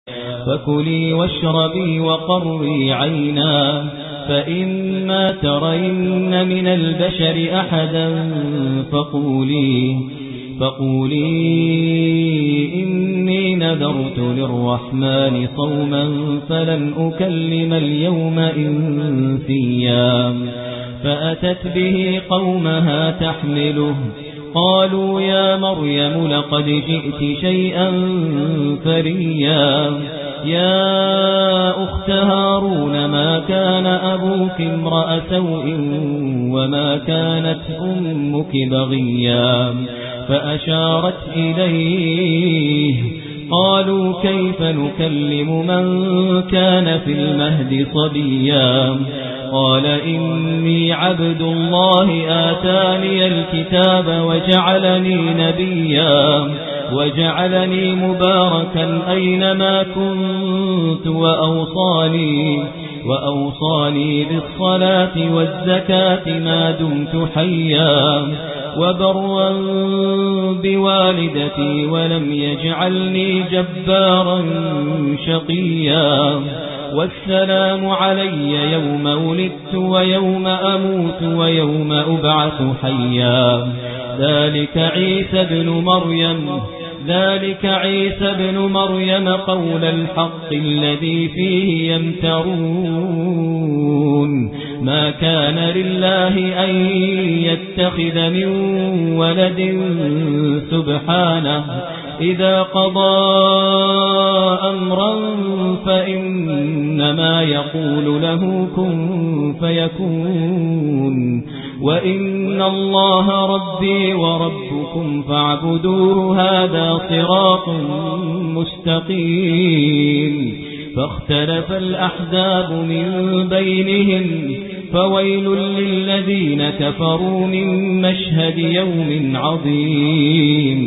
فكلي واشربي وقري عينا فإما ترين من البشر أحدا فقولي إني نذرت للرحمن صوما فلن أكلم اليوم إنسيا. فأتت به قومها تحمله قالوا يا مريم لقد جئت شيئا فريا. يا أخت هارون ما كان أبوك امرأ سوء وما كانت أمك بغيا. فأشارت إليه قالوا كيف نكلم من كان في المهد صبيا. قال إني عبد الله آتاني الكتاب وجعلني نبيا وجعلني مباركا أينما كنت وأوصاني بالصلاة والزكاة ما دمت حيا وبرا بوالدتي ولم يجعلني جبارا شقيا. والسلام علي يوم ولدت ويوم أموت ويوم أبعث حيا. ذلك عيسى ابن مريم قول الحق الذي فيه يمترون. ما كان لله أن يتخذ من ولد سبحانه إذا قضى أمرا فإنما يقول له كن فيكون. وإن الله ربي وربكم فاعبدوه هذا صراط مستقيم. فاختلف الأحزاب من بينهم فويل للذين كفروا من مشهد يوم عظيم.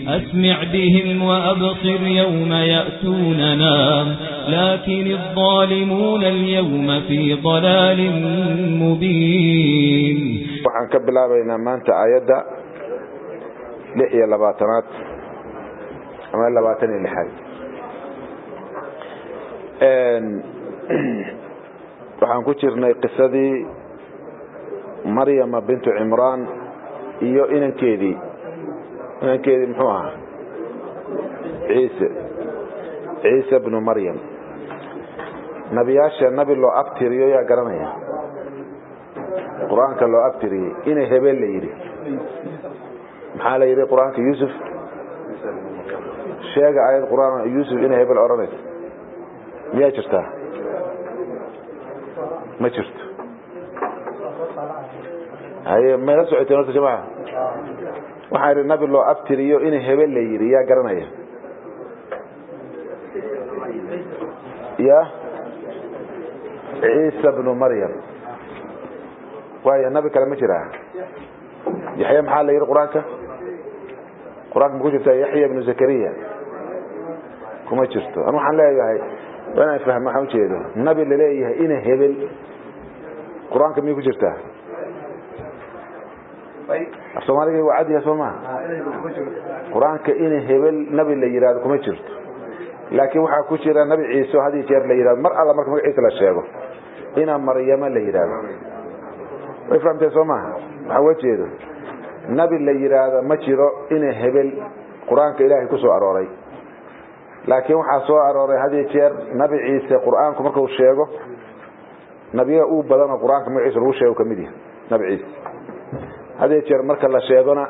أسمع بهم وأبصر يوم يأتوننا لكن الظالمون اليوم في ضلال مبين. Waxaan ka bilaabaynaa maanta aayadda 26aad ama 26aad. Waxaan ku jirnay qisadii Maryama bintu Cimraan iyo inankeedii muxuu ahaa Ciise ibnu Maryam. Nabiyaasha nabi loo abtiriyo yaa garanaya quraanka loo abtiriyey inay hebel la yidhi. Maxaa la yidhi quraanka? Yuusuf sheega aayad quraan Yuusuf inay hebel odhanayso miyaa jirtaa? Ma jirto. Haye mayla socoteen horta jamaca? Waxaa yidhi nabi loo abtiriyo inay hebel la yidhi yaa garanaya? Ya Ciise ibnu Maryam. Waayo nabi kale ma jiraa? Yaxya maxaa la yidhi quraanka? Quraanka ma ku jirtaa Yaxya ibnu Zakariya? Kuma jirto. Anu waxaan leeyahay waa inaan fahmo waxaan ujeedo nabi laleeyahay ina hebel quraanka miyay ku jirtaa? Af soomaaliga waa cadiya soo maha? Quraanka ina hebel nabi la yidhahdo kuma jirto, laakiin waxaa ku jira nabi Ciise oo had iyo jeer la yidhahdo mar alla marka magaciisa la sheego ina Maryama la yidhahdo. Way fahamtee soo maha? Waxaa uga jeedo nabi la yidhaahdo ma jiro ina hebel qur-aanka ilaahay ku soo arooray, laakiin waxaa soo arooray had iyo jeer nabi Ciise qur-aanku markuu sheego nabiga uu badan oo qur-aanka magaciisa lagu sheego kamid yahay nabi Ciise. Had iyo jeer marka la sheegona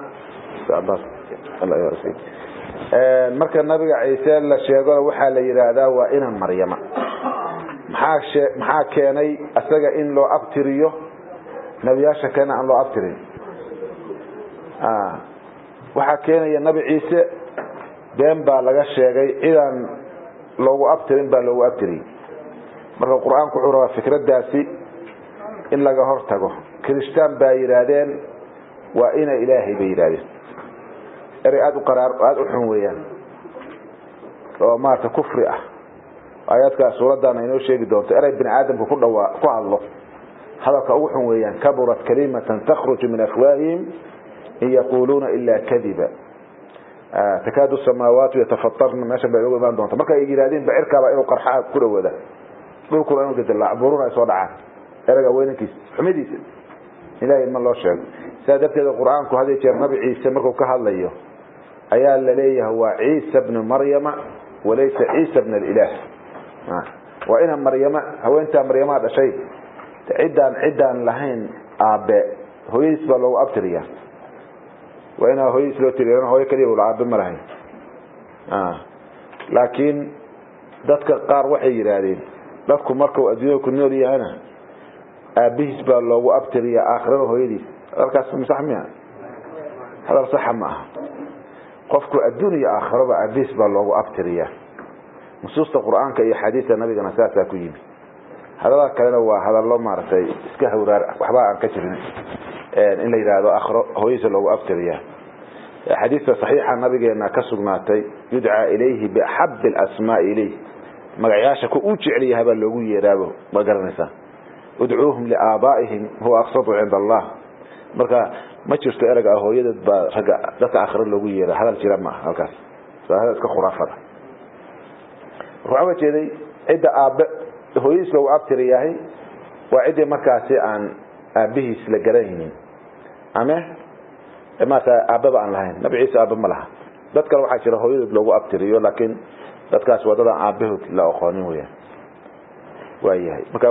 marka nabiga Ciise la sheegona waxaa la yidhaahdaa waa ina Maryama. Maxaa keenay asaga in loo abtiriyo nabiyaasha kalena aan loo abtirin? Waxaa keenaya nabi Ciise been baa laga sheegay, cidaan loogu abtirin baa loogu abtiriyey. Marka qur-aanku wuxuu rabaa fikraddaasi in laga hor tago. Kiristaan baa yidhaahdeen waa ina ilaahay bay yidhahdeen. Erey aada u qaraar aada u xun weeyaan oo maarata kufri ah. Aayaadka suuraddan inoo sheegi doonto erey bini aadamka ku dhawaa ku hadlo hadalka ugu xun weeyaan. Kaburat kalimatan takhruju min afwaahihim in yaquluuna ilaa kadiba. Takaadu samaawaatu yatafatarna, meeshan bay ugu imaan doonta. Marka ay yidhahdeen bacirkaaba inuu qarxaa ku dhawada, dhulkuna inuu dildilaaco, buuruna ay soo dhacaan, erayga weynankiisa xumidiisa ilahay ma loo sheego. Sidaa darteed qur-aanku had iyo jeer nabi Ciise markuu ka hadlayo ayaa la leeyahay waa Ciisa bnu Maryama walaysa Ciisa bna alilaah. Waa ina Maryama, haweentaa Maryamaa dhashay, ciddaan lahayn aabe hooyadiis baa loogu abtiriyaa. Waa inaa hooyadiis loo tiriya, hooyo kaliya ula aabe ma lahayn. Laakiin dadka qaar waxay yidhaahdeen dadku markuu adduunyada ku nool yahana aabihiis baa loogu abtiriyaa, aakhirada hooyadiis. Hadalkaas sax miya? Hadal saxa ma aha. Qofku adduun iyo aakhiraba aabihiis baa loogu abtiriyaa. Nusuusta qur-aanka iyo xadiista nabigana saasaa ku yimi. Hadalada kalena waa hadallo maaragtay iska hawraar ah, waxba aan ka jirin in la yidhaahdo aakhiro hooyadiisa loogu abtiriyaa. Xadiista saxiixa nabigeena ka sugnaatay yudcaa ilayhi biaxabi alasmaa'i ilayh, magacyaasha ku uu jecel yahay baa loogu yeeraabo, ma garanaysaa. Udcuuhum liaabaa'ihim huwa aqsatu cinda allah. Marka ma jirto ereyga ah hooyadeed baa ragga dadka aakhiro loogu yeera, hadal jira ma aha halkaas, waa hadal iska khuraafada. Marka waxaan uga jeeday cidda aabe hooyadiis loogu abtiriyahay waa ciddii markaasi aan aabihiis la garanaynin ama maarata aababa aan lahayn. Nabi Ciise aabe ma laha. Dad kale waxaa jira hooyadood loogu abtiriyo, laakiin dadkaas waa dadaan aabahood la aqoonin weyaan. Waayahay, marka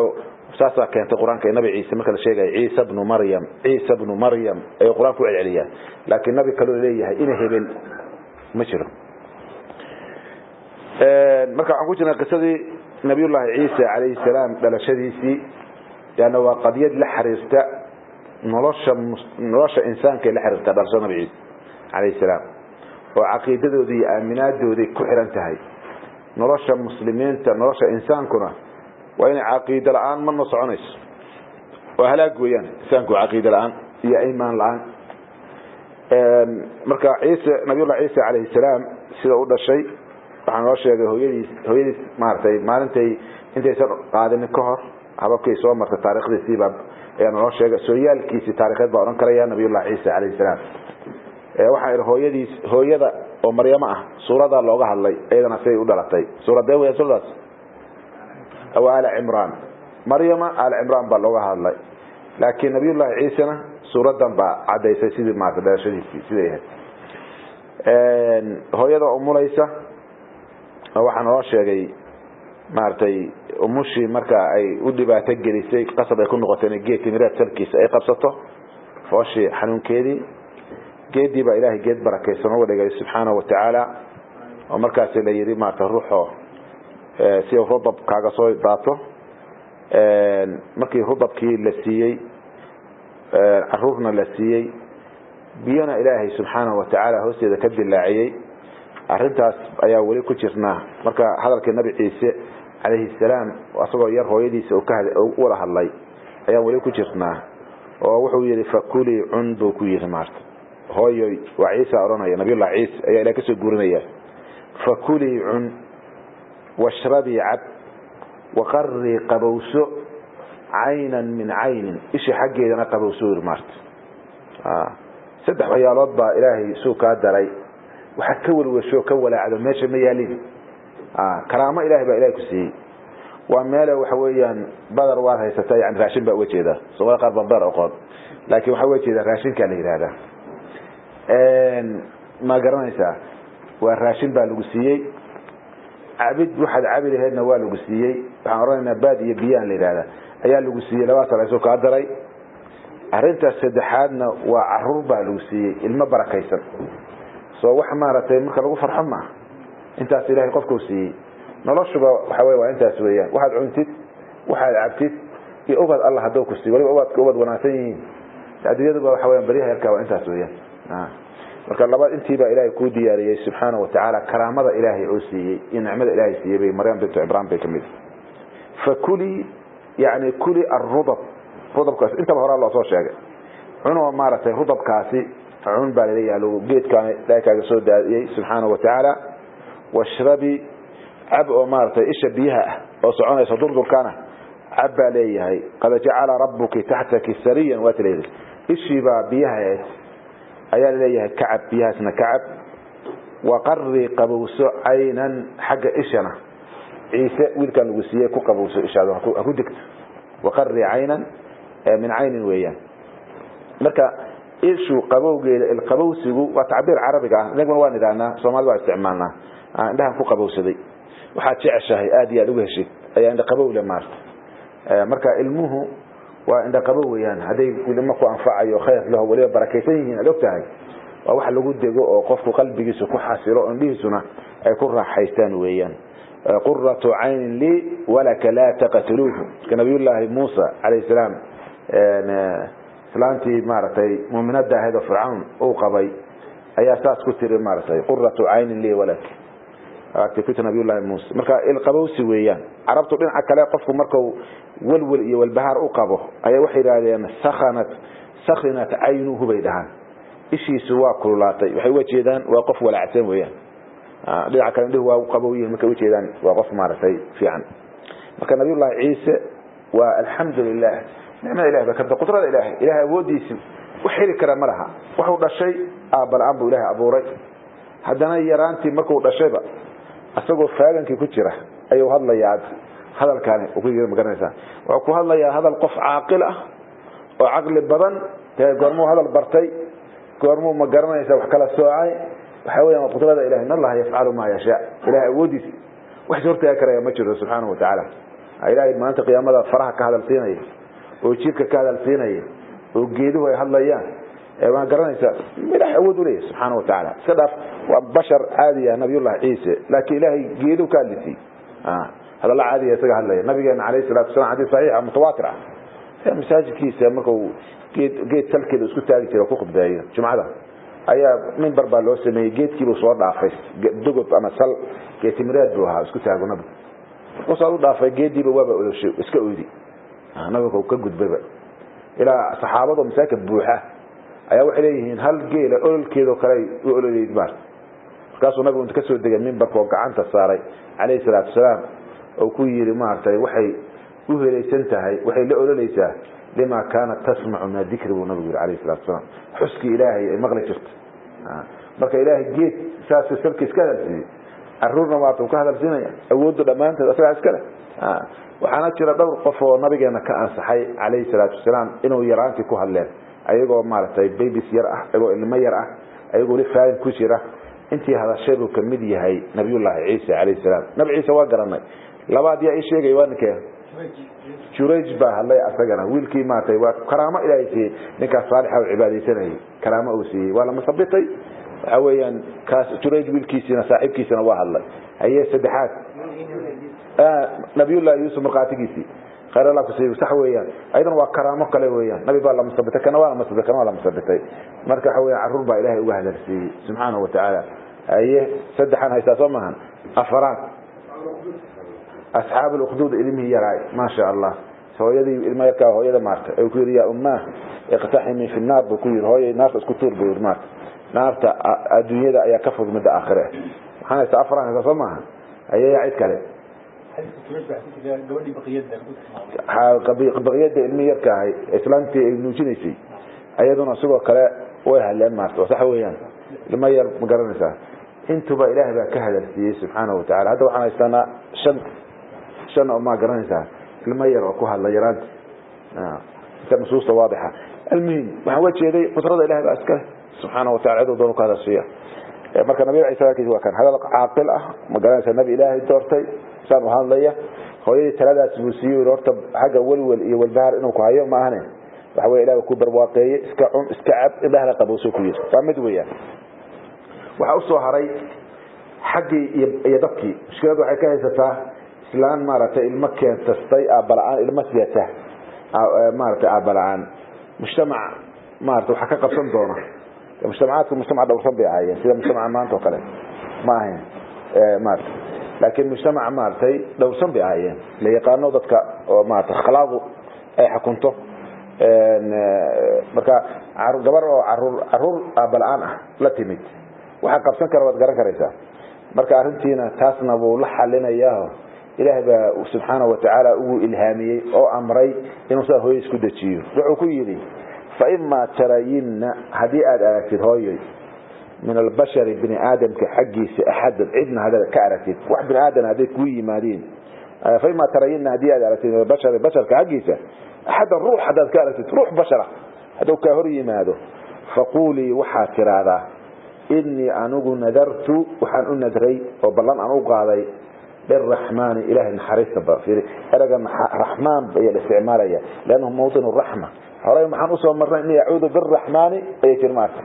saasaa keentay qur-aanka nabi Ciise marka la sheegayo Ciise bnu Maryam, Ciise bnu Maryam ayuu qur-aanku u celceliyaa, laakiin nabi kaloo leeyahay ina hebel ma jiro. Marka waxaan ku jirnay qisadii nabiyullaahi Ciise calayhi salaam dhalashadiisii, leanna waa qadiyad la xiriirta nolosha insaanka la xiriirta dhalashada nabi Ciise calayhi salaam, oo caqiidadoodii iyo aaminaadooday ku xiran tahay nolosha muslimiinta. Nolosha insaankuna waa inay caqiida la-aan mana soconayso, waa halaag weeyaan insaanku caqiida la-aan iyo iimaan la-aan. Marka Ciise, nabiyullahi Ciise calayhi salaam sida u dhashay waxaa noo sheegay hooyadiis maaragtay maalintay intaysan qaadanin ka hor hababkay soo martay taariikhdiisiibaa ayaa naloo sheegay, sooyaalkiisii taarikheed baa odhan karaya nabiyullahi Ciise calayhi salaam. Waxaa idhi hooyadiis, hooyada oo Maryamo ah suuradaa looga hadlay iyadana siday u dhalatay. Suuradee weya suuradaas? Waa Aala Cimraan. Maryama Aala Cimraan baa looga hadlay, laakiin nabiyullahi Ciisena suuradan baa caddaysay sidii maarata dhalashadiisii siday ahayd. Hooyada umulaysa waxaa naloo sheegay maaragtay umushii marka ay u dhibaato gelisay, qasab ay ku noqotay inay geed timireed salkiisa ay qabsato fooshii xanuunkeedii. Geeddii baa ilaahay geed barakaysan uga dhigay subxaanahu watacaala, oo markaasi la yidhi maarata ruuxo si rudab kaaga soo daato. Markii rudabkii la siiyey, caruurna la siiyey, biyona ilaahay subxaanahu watacaala hoosteeda ka dilaaciyey. Arrintaas ayaa weli ku jirnaa. Marka hadalkii nabi Ciise calayhi salaam asagoo yar hooyadiisa uu wada hadlay ayaan weli ku jirnaa, oo wuxuu yidhi fakulii cun buu ku yidhi maarta hooyoy. Waa Ciisa odhanaya, nabiyullahi Ciise ayaa ilaah kasoo guurinaya. Fakulii cun, washrabii cab, waqarrii qabowso, caynan min caynin, isha xaggeedana qabowso yidhi maarta. Saddex waxyaalood baa ilaahay suu kaa daray, waxaad ka welwesho ka walaacdo meesha ma yaalin. Karaamo ilahay baa ilahay ku siiyey. Waa meele waxa weeyaan badar waad haysataa, yani raashin baa uga jeedaa. Soomaalida qaar baan badar aqoon, laakiin waxaa uga jeedaa raashinkaa la yidhahdaa, ma garanaysaa? Waa raashin baa lagu siiyey, cabid waxaad cabi laheedna waa lagu siiyey. Waxaan odhanaynaa baad iyo biyaan la yidhahdaa ayaa lagu siiyey, labadaas laysu kaa daray. Arrintaas saddexaadna waa caruur baa lagu siiyey, ilmo barakaysan. Soo wax maaragtay marka lagu farxo maaha intaas ilahay qofkuu siiyey. Noloshuba waxa wey waa intaas weeyaan, waxaad cuntid, waxaad cabtid iyo ubad alla hadduu ku siiyo, waliba ubadka ubad wanaagsan yihiin. Adduunyaduba waxa weyan baryaha yarkaa waa intaas weeyaan. Marka laba intiibaa ilaahay kuu diyaariyey subxaana watacaala, karaamada ilaahay uu siiyey iyo nicmada ilaahay siiyey bay Maryam bintu Cimraan bay kamid. Fakuli yani kuli arudab, rudabkaas intaba horaa loo soo sheegay, cunoo maaragtay rudabkaasi cun baa laleeyahay, geedkaan ilaahay kaaga soo daadiyey subxaana watacaala. Washrabi cab, oo maaragtay isha biyaha ah oo soconaysa durdurkaana cab baa leeyahay. Qad jacala rabbuki taxtaki sariyan, waa tilayidhi ishii baa biyaha ahayd ayaa laleeyahay, kacab biyahaasna kacab. Waqarri qabowso caynan xagga ishana, Ciise wiilkan lagu siiyey ku qabowso ishaada, ha ku degto. Waqarri caynan min caynin weeyaan. Marka ishu qabowgeeda, ilqabowsigu waa tacbiir carabiga ah, inaguna waa nidhahnaa, Soomaalida waa isticmaalnaa, indhahan ku qabowsaday. Waxaad jeceshahay aad iyo aad uga heshid ayaa indha qabow le maarta. Marka ilmuhu waa indha qabow weeyaan, hadday ilmo ku anfacayo khayr leho weliba barakaysan yihiin aad og tahay, waa wax lagu dego oo qofku qalbigiisu ku xasilo, indhihiisuna ay ku raaxaystaan weeyaan. Quratu caynin lii walaka laa taqtuluuhu. Marka Nabiyullaahi Muusa calayhi salaam islaantii maaragtay muuminada ahayd oo Fircawn uu qabay ayaa saas ku tiri maaragtay quratu caynin lii walak, ku tiri Nabiyullaahi Muuse. Marka ilqabowsi weeyaan. Carabtu dhinaca kale qofku markuu welwel iyo walbahaar u qabo ayaa waxay yidhaahdeen sakhanat sakhinat caynuhu bay dhahaan, ishiisu waa kululaatay. Waxay uga jeedaan waa qof walaacsan weeyaan. Dhinaca kale indhihu waa qabow yihiin markay uga jeedaan waa qof maaragtay fiican. Marka Nabiyullaahi Ciise waa alxamdulilah, nicmada Ilahay baa kamid, qudrada Ilahay, Ilahay awoodiisi wax heli kara ma laha. Wuxuu dhashay aabba la-aan buu Ilahay abuuray, haddana yaraantii markuu dhashayba isagoo faagankii ku jira ayuu hadlayaa. Hadalkaani uu ku yiri ma garanaysaa, wuxuu ku hadlayaa hadal qof caaqil ah oo caqli badan. Dee goormuu hadal bartay? Goormuu ma garanaysaa wax kala soocay? Waxa weeyaan qudrada Ilahay, in Allaha yafcalu maa yashaa. Ilahay awoodiis wax hortaagi karaya ma jiro subxaanahu watacaala. Ilahay maalinta qiyaamada faraha ka hadal siinaya oo jiirka ka hadal siinaya oo geeduhu ay hadlayaan, waa garanaysaa Ilahay awood u leeyahay subxaanahu watacaala. Iska dhaaf waa bashar caadi ah Nabiyullahi Ciise, laakiin Ilaahay geeduhu ka hadlisiiyey, hadalla caadiya isaga hadlaya. Nabigeena calayhi salaatu wasalaam xadiis saxiixa mutawaatir ah, masaajidkiisa markuu geed salkeeda isku taagi jiray oo ku khudbeeyo jumcada, ayaa mimbar baa loo sameeyey, geedkiibuu soo dhaafay, dogob ama sal geetimireed buu ahaa isku taago nabigu. Markuu saa u dhaafay geediiba waaba oloshay, iska oydi nabiga ka gudbayba ilaa saxaabado masaajidka buuxa ayaa waxay leeyihiin hal geela ololkeedoo kale u ololeyd maarta. Markaasuu nabigu inta kasoo degay mimbarka oo gacanta saaray calayhi salaatu wasalaam oo ku yiri maaragtay waxay u helaysan tahay, waxay la ololeysaa lima kaanat tasmacu min adikri buu nabigu yiri calayhi salatu wasalaam, xuskii Ilaahay ay maqli jirto. Marka Ilaahay geed saasuu salkiis ka hadalsiiyey, caruurna maarta uu ka hadalsiinaya, awooddu dhammaanteed asagaa iskale. Waxaana jira dhowr qof oo nabigeena ka ansaxay calayhi salaatu wasalaam inuu yaraantii ku hadleen, ayagoo maaragtay babies yar ah, ayagoo ilmo yar ah, ayagoo weli faagan ku jira. Intii hadashay buu kamid yahay Nabiyullaahi Ciise calayhi salaam. Nabi Ciise waa garanay. Labaad yaa ii sheegay? Waa ninkee? Jurayj baa hadlay asagana, wiilkii maaragtay waa karaamo Ilaahay siiyey, ninkaas saalixa uu cibaadaysanayay karaamo uu siiyey, waa la masabitay. Waxa weeyaan kaas Jurayj wiilkiisiina saaxiibkiisana waa hadlay. Haye saddexaad Nabiyullahi Yuusuf markhaatigiisii, khayr Allah ku siiyo, sax weeyaan, ayadana waa karaamo kale weeyaan. Nabi baa la masabitay, kana waa la masabitay, kana waa la masabitay. Marka waxa weeyaan carruur baa Ilaahay uga hadalsiiyey subxaanahu watacaala. Haye saddexaan haystaa soo maahan. Afaraad asxaab alukhdud, ilmihii yaraay, maa sha Allah, hooyadii ilma yarkaa hooyada maarta ay ku yiri yaa ummaah iqtaximi fi naar buu ku yiri, hooyay naarta isku tuur buu yiri maarta, naarta adduunyada ayaa ka fog midda aakhire. Waxaan haystaa afaraan haystaa soo maaha. Haye yaa cid kale? Baqiyada ilmihii yarka ahay islaantii ay nuujinaysay ayaduna sidoo kale way hadleen maarta, waa sax weeyaan, ilmo yar ma garanaysaa. Intuba Ilaahay baa ka hadalsiiyey subxaanahu watacala. Hadda waxaan haystanaa shan oo ma garanaysaa ilmo yar oo ku hadla yaraanti, inta nusuusta waadixa. Almuhim waxaan uga jeeday qudrada Ilahay baa iskale subxaanahu watacala, ciduu doonu ka hadalsiiya. Marka Nabiga Ciise hadalkiisa waa kan hadal caaqil ah, ma garanaysaa, nabi Ilaahay doortay saan u hadlaya. Hooyadii taladaas buu siiyey, horta xagga welwel iyo walbahaar inuu ku hayo ma ahane, waxa weye Ilahay ku barwaaqeeyey, iska cun iska cab, indhahana qabowso ku yiri, waa mid weeyaan. Waxaa usoo haray xaggii iyo dadkii mushkiladu waxay ka haysataa islaan maaragtay ilmo keensastay aabala-aan, ilmo siyata maaragtay aabala-aan, mujtamac maarata waxaa ka qabsan doona. Mujtamacaadku mujtamac dhowrsan bay ahaayeen, sida mujtamaca maanta oo kale ma ahayn maarata, laakiin mujtamac maaragtay dhowrsan bay ahaayeen, la yaqaano dadka oo maarata akhlaaqdu ay xakunto. Marka gabar oo caruur aabala-aan ah la timid waxaa qabsan kara waad garan karaysaa. Marka arrintiina taasna wuu la xalinayaaho, Ilaahay baa subxaanahu watacaala ugu ilhaamiyey oo amray inuu saa hooyo isku dejiyo. Wuxuu ku yidhi fa imaa tarayinna, haddii aada aragtid hooyoy Min albashari, bini aadamka xaggiisa, axadan cidna haddaad ka aragtid, wax bini aadam hadday kuu yimaadiin, faima tarayina, haddii aad aragtid, min albashari, basharka xaggiisa, axadan, ruux haddaad ka aragtid, ruux bashara hadduu kaa hor yimaado, faquulii, waxaad tiraahdaa, inii anigu nadartu, waxaan u nadray oo ballan aan u qaaday, liraxmaani, ilahay naxariista badan. Ereyga raxmaan ayaa la isticmaalaya liannahu mawdin raxma. Horey maxaan usoo marnay? Inni acuudu biraxmaani ayay tiri. Maarta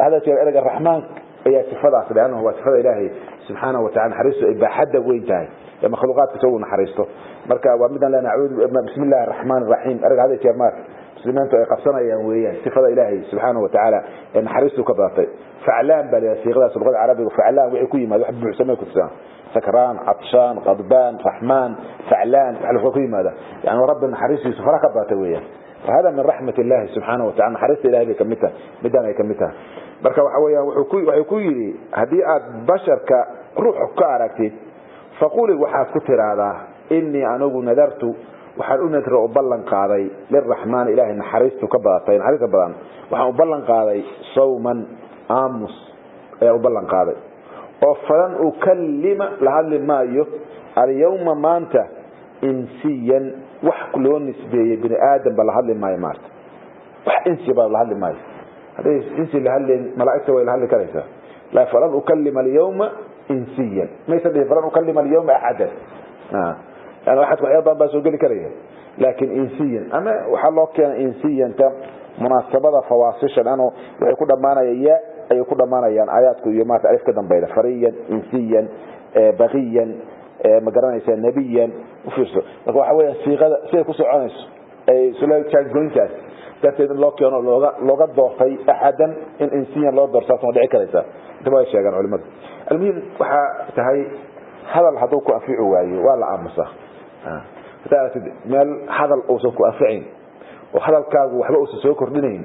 hada jeer ereyga raxmaan ayaa sifadaas, liannahu waa sifada ilaahay subxaanahu watacala, naxariistu ay baaxadda weyn tahay ee makhluuqaadka isagu naxariisto. Marka waa midaan lena acuudu bismi illahi araxmaan araxiim. Ereyga hada jeer maarta muslimiintu ay qabsanayaan weeyaan sifada ilaahay subxaanahu watacaala ee naxariistu ka badatay. Faclaan baa la siiqadaas luqada carabiga, faclaan wixii ku yimaada wax buuxsamay ku tusaan: sakraan, catshaan, qadbaan, raxmaan, faclaan, wax ku yimaada. Yani rabbi naxariistiisu fara ka badatay weeyaan. فهذا من رحمة الله سبحانه وتعالى, naxariista ilahay bay kamid tahay, midaan ay kamid tahay. Marka waxa weeyaan wuxuu ku yidhi, haddii aad basharka ruux ka aragtid, faquli, waxaad ku tiraahdaa, inii anigu nadartu, waxaan u nadray oo ballan qaaday, liraxmaan, ilaahay naxariistu ka badatay, naxariista badan, waxaan u ballan qaaday sawman, aamus ayaa u ballan qaaday, oo falan ukallima, la hadli maayo, alyawma, maanta, insiyan, wax loo nisbeeyey bini aadam ba la hadli maayo maarta, wax insi ba la hadli maayo. Hadday insi la hadlayn, malaa'igta way la hadli karaysaa. La falan ukallima alyawma insiyan maysa dhihi, falan ukallima alyawma axadan, yani waxaad waxyaaba badan baa soo geli karaya, laakin insiyan ama waxaa loo keenay insiyanta munaasabada fawaasisha, lano waxay ku dhammaanaya ya ayay ku dhammaanayaan aayaadku iyo maarta alif ka dambayda: fariyan, insiyan, baqiyan, ma garanaysaa, nebiyan. Ufiirso, marka waxa weeyaan siiqada siday ku soconayso ay isla jaangoyntaas darteed in loo keeno looga doortay axadan in insiyan loo doorto, saas ma dhici karaysaa. Intaba way sheegaan culimadu. Almuhim waxaa tahay hadal hadduu ku anfici waayo waa la aamusaa. Haddaa aragtid meel hadal uusan ku anficayn oo hadalkaagu waxba uusan soo kordhinayn,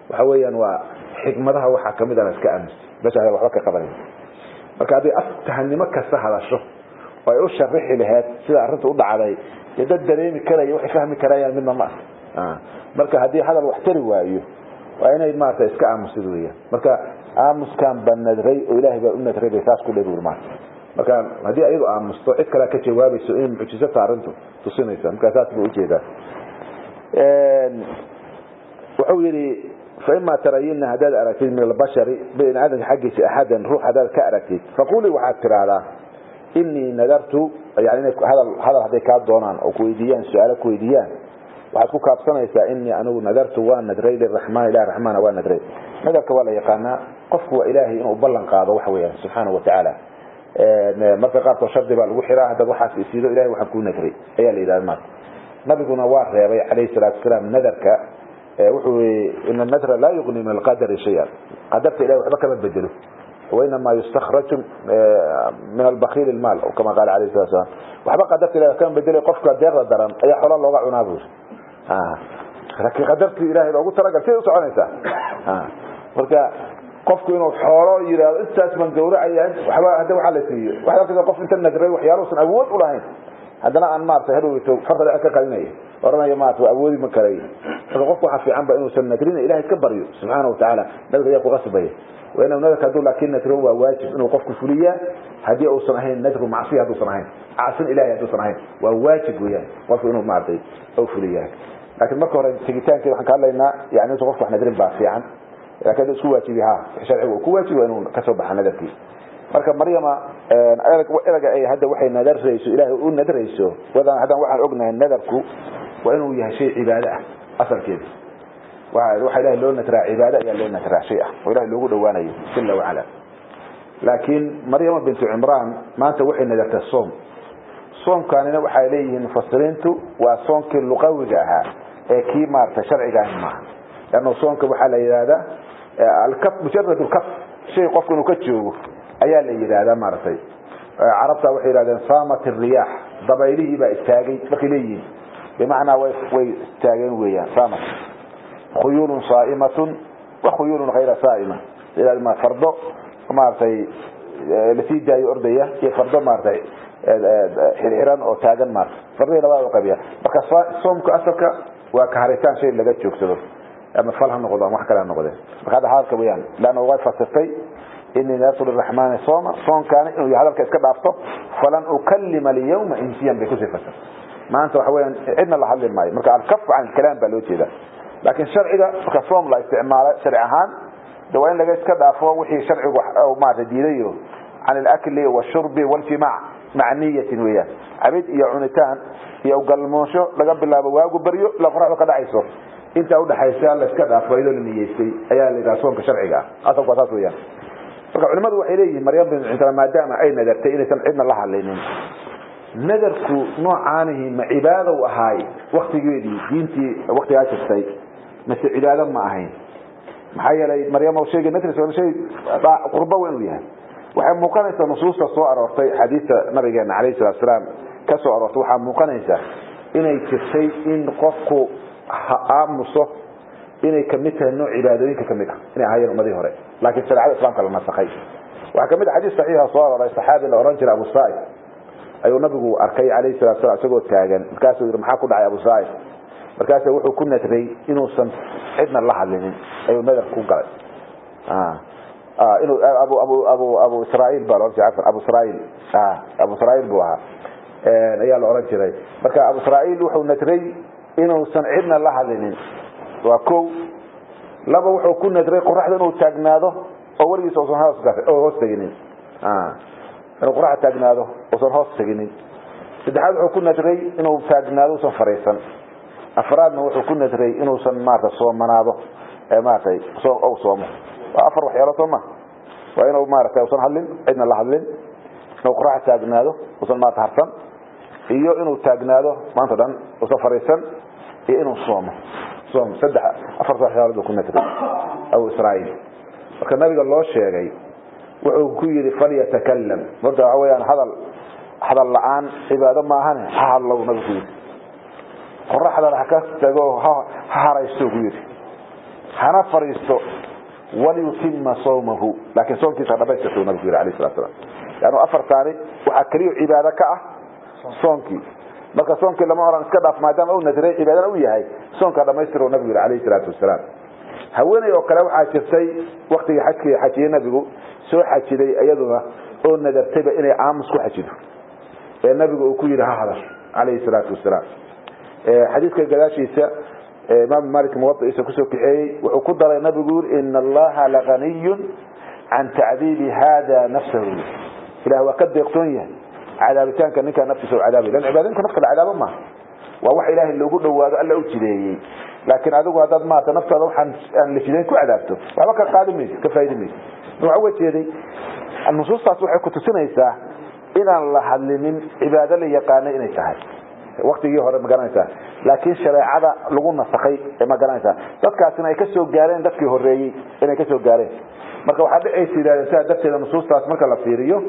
waxa weeyaan waa xikmadaha waxaa kamid ana iska aamus, meesha hadal waxba ka qabanayn. Marka hadday aftahanimo kasta hadasho oo ay u sharixi lahayd sida arrinta u dhacday, dee dad dareemi karaya waxay fahmi karayaan midna ma ah. Marka haddii hadal wax tari waayo, waa inay maarata iska aamusid weeyaan. Marka aamuskan baa nadray oo ilaahay baa u nadray bay saas ku dheer maarta. Marka haddii ayadu aamusto, cid kale ka jawaabayso inay mucjiso tahay arrintu tusinaysa. Marka saas buu ujeedaa. Wuxuu yidhi, faima tarayina, haddaad aragtid, min albashari, bini aadamka xaggiisa, axadan, ruux haddaad ka aragtid, faqulii, waxaad tiraahdaa, inii nadartu. Yani inay hadal hadday kaa doonaan oo kuweydiiyaan su-aalo kuweydiiyaan, waxaad ku kaabsanaysaa, inii anigu nadartu, waa nadray, liraxmaan, ilahi raxmaana waa nadray. Nadarka waa la yaqaanaa, qofku waa ilaahay inuu ballan qaado waxa weeyaan subxaanahu watacaala. Marka qaarkood shardi baa lagu xiraa, haddaad waxaas isiido ilahay waxaan kuu nadray ayaa la yidhahda maarta. Nabiguna waa reebay calayhi salaatu wasalaam nadarka. Wuxuu yihi, ina anadra laa yugni min alqadari shay-an, qadarta ilahay waxba kama bedelo, wainamaa yustakhraju min albakiil ilmaal, kama qaala alayhi salatu wasalaam. Waxba qadarta ilahay kama bedelay, qofka deeqda daran ayaa xola looga cunaa buu, laakiin qadartii ilahay loogu talagal siday u soconaysaa. Marka qofku inuu xoolo yidhaahdo intaas baan gawracaya, waxba hadda waxaa la siiyo, waxaad arkaysa qof inta nadray waxyaaluhusan awood u lahayn, haddana aan maarata hadhowto farta dhexe ka qalinaya, oranaya maarata waa awoodi ma karay. Marka qofku waxaa fiican ba inuusan nadrin, ilahay iska baryo subxaana watacaala. Nadarka ayaa ku qasbaya waa inuu nadarka hadduu laakiin nadro waa waajib inuu qofku fuliyaa, haddii uusan ahayn nadru macsiya, hadduusan ahayn caasin ilahay hadduusan ahayn, waa waajib weeyaan qofku inuu maaragtay u fuliyaa. Laakiin marka hore tegitaankeeda waxaan ka hadlaynaa, yani inuusan qofku wax nadrin baa fiican, laakiin hadduu isku waajibi, ha, sharcigu uu ku waajibi waa inuu kasoo baxa nadarkii. Marka Maryama eraga ay hadda waxay nadarayso ilaahay u nadarayso wadan, haddaan waxaan ognahay nadarku waa inuu yahay shay cibaado ah asalkeeda. Waxa ilahay loo nadraa cibaado ayaa loo nadraa, shay ah oo ilahay loogu dhowaanayo jala wacala. Laakiin Maryama bintu Cimraan maanta waxay nadartaa soom. Soomkaanina waxay leeyihiin mufasiriintu waa soonkii luqawiga ahaa ee kii maarata sharciga ahi maaha, leanna soonka waxaa la yidhahdaa alkaf, mujarad alkaf, shay qofku inuu ka joogo ayaa la yidhaahdaa maaragtay. Carabta waxay yidhahdeen saamat iriyaax, dabaylihii baa istaagay markay leeyihiin, bimacnaa way istaageen weeyaan. Saamat khuyuulun saa'imatun wa khuyuulun hayra saa'ima, fardo maaragtay lasii daayo ordaya iyo fardo maaragtay xirxiran oo taagan maarata, fardihii labada u qaybiya. Marka soomka asalka waa kaharitaan shay laga joogsado. Ama fal ha noqdo ama wax kale ha noqdeen. Marka hadda hadalka weeyaan, laanna way fasirtay inii nadartu liraxmaani sooma, soonkaani inuu hadalka iska dhaafto. Falan ukallima alyawma insiyan bay kusii fasirtay. Maanta waxa weeyaan cidna la hadli maayo. Marka alkafu can alkalaam baa loo jeedaa, laakiin sharciga marka soom la isticmaalo sharci ahaan de waa in laga iska dhaafo wixii sharcigu maarata diidayo, can alakli washurbi waljimaac maca niyatin weeyaan, cabid iyo cunitaan iyo galmoonsho laga bilaabo waagu baryo ilaa qoraxdu ka dhacayso, intaa udhaxaysa la iska dhaafo iyadoo la niyeystay ayaa la yidhaha soonka sharciga ah. Asalku waa saas weeyaan. Marka culimadu waxay leeyihiin Maryam bin Cimraan maadaama ay nadartay inaysan cidna la hadlaynin, nadarku noocaanihi ma cibaado u ahaay waktigeedii diintii waktigaa jirtay mase cibaado ma ahayn? Maxaa yeelay Maryam oo sheegay nadris shay qurbo weyn uu yahay. Waxay muuqanaysaa nusuusta soo aroortay, xadiista nabigeena calayhi salaatu wasalaam ka soo aroortay, waxaa muuqanaysaa inay jirtay in qofku ha aamuso inay kamid tahay nooc cibaadooyinka kamid ah inay ahaayeen ummadihii hore, laakiin shareecada islaamka la nasakhay. Waxaa kamid ah xadiis saxiixa soo arooray, saxaabi la oran jiray Abu Sa'id ayuu nabigu arkay calayhi salatu wasalaam isagoo taagan. Markaasuu yidhi, maxaa ku dhacay Abu Sa'id? Markaasuu wuxuu ku nadray inuusan cidna la hadlinin ayuu nadar ku galay. Inuu abu abu abu abu Israa'iil baa la oran jiray, afan, Abu Israa'iil, Abu Israa'iil buu ahaa ayaa la oran jiray. Marka Abu Israa'iil wuxuu nadray inuusan cidna la hadlinin, waa kow. Laba, wuxuu ku nadray qoraxda inuu taagnaado oo weligiis uusan hoos hoos teginin, inuu qoraxda taagnaado uusan hoos teginin. Saddexaad, wuxuu ku nadray inuu taagnaado uusan fariisan. Afraadna, wuxuu ku nadray inuusan maarata soomanaado ee maaratay soo soomo. Waa afar waxyaalo soo ma? Waa inuu maarata uusan hadlin, cidna la hadlin, inuu qoraxda taagnaado uusan maarata harsan, iyo inuu taagnaado maanta dhan uusan fariisan, iyo inuu soomo soom. Saddex afarta waxyaalood buu ku nadray Abu Israa'iil. Marka nabiga loo sheegay wuxuu ku yidhi falyatakalam. Horta waxa weeyaan hadal la-aan cibaado maahane, ha hadlo buu nabigu ku yidhi. Qoraxdana ha ka tago, ha haraysto ku yidhi, hana fariisto. Waliyutima sawmahu, laakiin soonkiisa dhamaystirta nabigu yidhi alayhi salatu wasalam. Yani afartaani waxaa keliya cibaado ka ah soonkii. Marka soonkii lama oran iska dhaaf, maadaama uu nadray cibaadana uu yahay, soonka dhamaystir uu nabigu yidhi alayhi salaatu wasalaam. Haweeney oo kale waxaa jirtay waktigii xajkii xajiyey nabigu soo xajiday, iyaduna oo nadartayba inay aamus ku xajido, ee nabigu uu ku yidhi ha hadasho calayhi salaatu wasalaam. Xadiidka gadaashiisa imaam Malik muwaiisa kusoo kaxeeyey wuxuu ku daray nabigu yiri, ina Allaha laganiyun can tacdiibi hada nafsahu. Ilah waa ka deeqtoon yahay cadaabitaanka ninkaa naftiisa u cadaabay, lan cibaadinka nafta la cadaabo maaha, waa wax ilaahay loogu dhawaado alla u jideeyey. Laakiin adigu haddaad maarata naftaada waxaan aan la jideyn ku cadaabto, waxba ka qaadi mayso, ka faa'idi mayso. Waxaa uga jeeday nusuustaas waxay ku tusinaysaa inaan la hadlinin cibaado la yaqaanay inay tahay waktigii hore, ma garanaysaa, laakiin shareecada lagu nasakhay, ma garanaysaa, dadkaasina ay ka soo gaareen dadkii horeeyey inay ka soo gaareen. Marka waxaa dhicaysa yidhahdeen sidaa darteeda nusuustaas marka la fiiriyo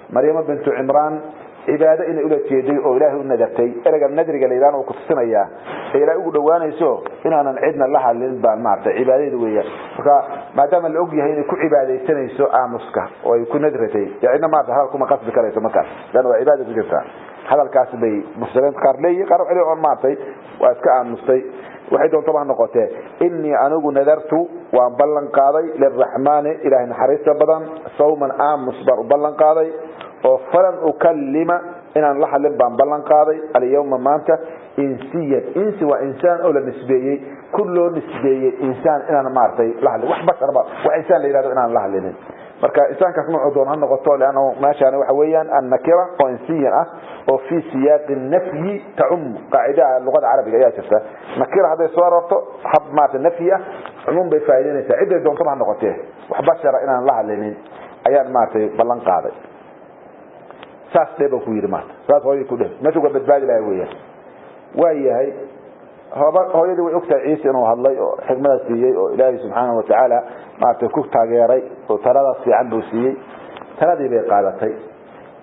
Maryamo bintu Cimraan cibaado inay ula jeeday oo ilaahay u nadartay, ereyga nadriga la yidhahna uu ku tusinayaa ee ilaahay ugu dhawaanayso inaanan cidna la hadlin baan maaragtay cibaadayda weeyaan. Marka maadaama la og yahay inay ku cibaadaysanayso aamuska oo ay ku nadratay, dee cidna maarata hadal kuma qasbi karayso markaas, lan waa cibaada ku jirtaa. Hadalkaas bay mufsiriinta qaar leeyihin, qaar waxay leeyihin maaragtay waa iska aamustay. Waxay doontaba ha noqotee, innii anigu nadartu waan ballan qaaday liraxmaani ilaahay naxariista badan sawman aamus baan u ballan qaaday, oo falan ukallima inaan la hadlin baan ballan qaaday alyawma maanta insiyan. Insi waa insaan oo la nisbeeyey, ku loo nisbeeyey insaan inaan maaragtay la hadlin wax basharba, wax insaan la yidhahdo inaan la hadlinin. Marka insaankaas noocuu doon ha noqoto, leannahu meeshaani waxa weeyaan annakira oo insiyan ah oo fii siyaaqi nafyi tacum, qaacidaha luqada carabiga ayaa jirta, nakira hadday soo aroorto hab maarata nafyi ah cumuum bay faa'iidaynaysaa, cidday doontaba ha noqotee. Wax bashara inaan la hadlinin ayaan maaragtay ballan qaaday, saas dheh baa ku yidhi maarta, saas hooyadii ku dheh, meesha uga badbaadi lahay weeyaan. Waa yahay, hooyadii way ogtahay Ciise inuu hadlay oo xikmadaas siiyey oo ilaahay subxaanahu watacaala maaragtay ku taageeray oo taladaas fiican buu siiyey. Taladii bay qaadatay,